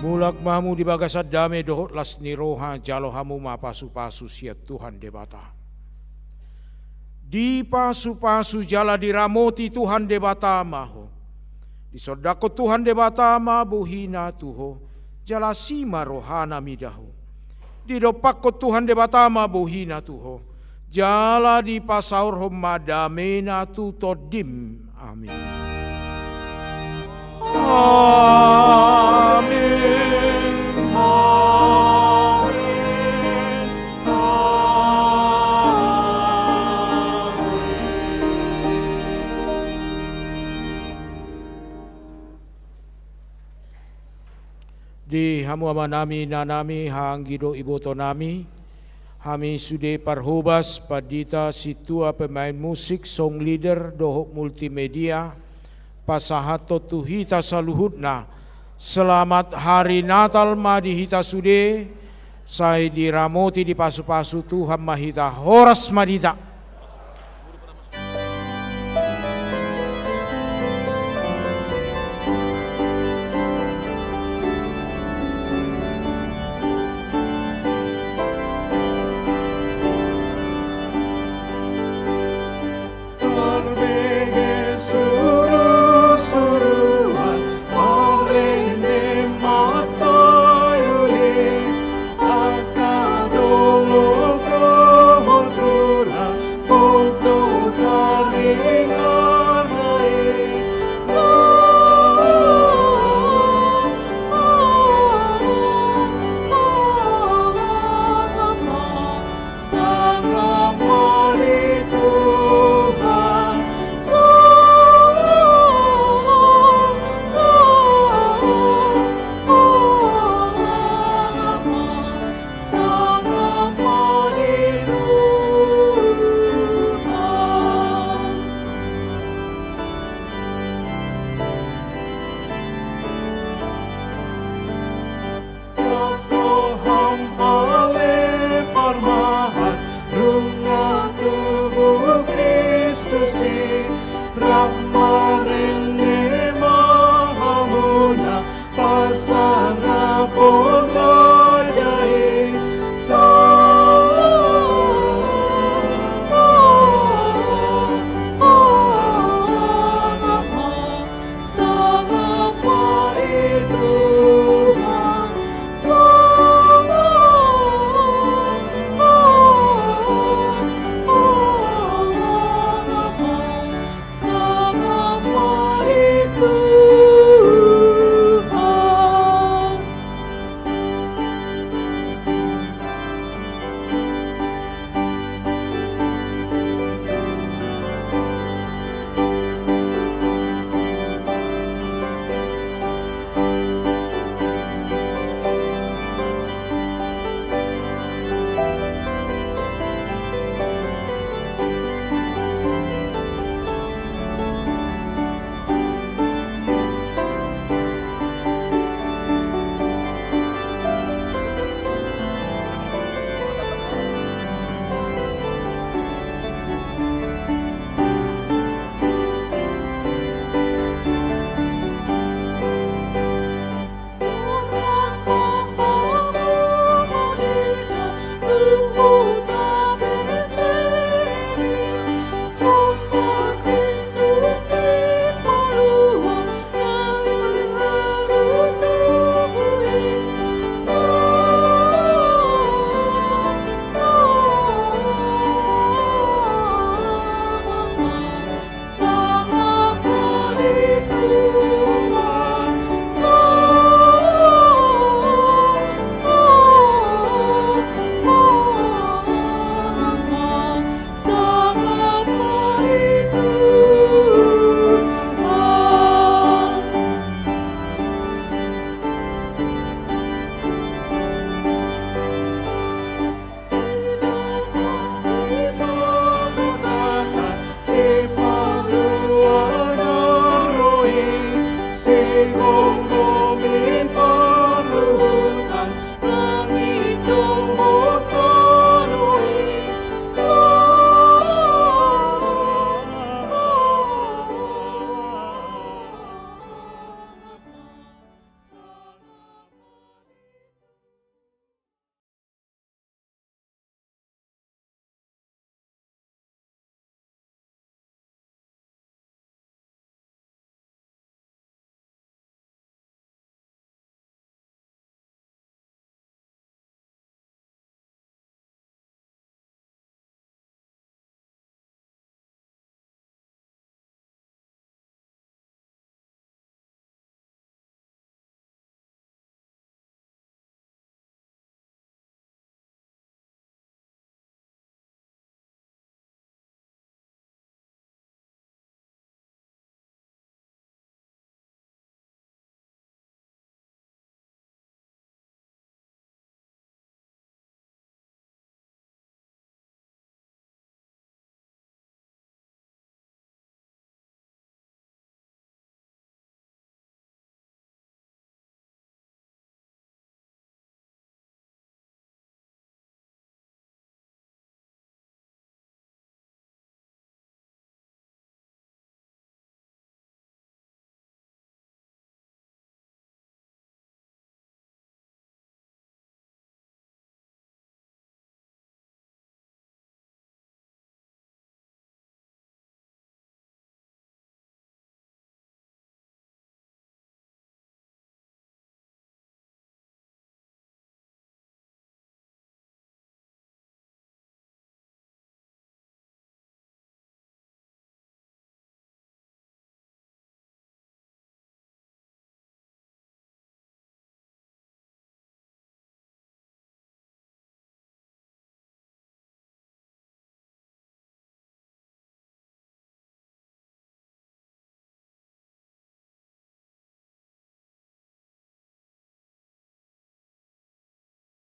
Mulak ma hamu di bagasan dame dohot las ni roha, jalo hamu ma pasupasu sian Tuhan Debata. Dipasupasu jala diramoti Tuhan Debata ma ho. Disondangkon Tuhan Debata ma bohina tu ho, jala asi ma rohana mida ho. Didompakkon Tuhan Debata ma bohina tu ho, jala dipasaorhon ma damena tu tondim. Amin. Amin. Amin. Di hamu amanami, inanami, haha anggi dohot ibotonami, hami sude parhobas, pandita, sintua, pemain musik, song leader dohot multimedia, pasahathon tu hita saluhutna, selamat hari Natal ma di hita sude. Sai diramoti, dipasupasu Tuhan ma hita. Horas ma di hita.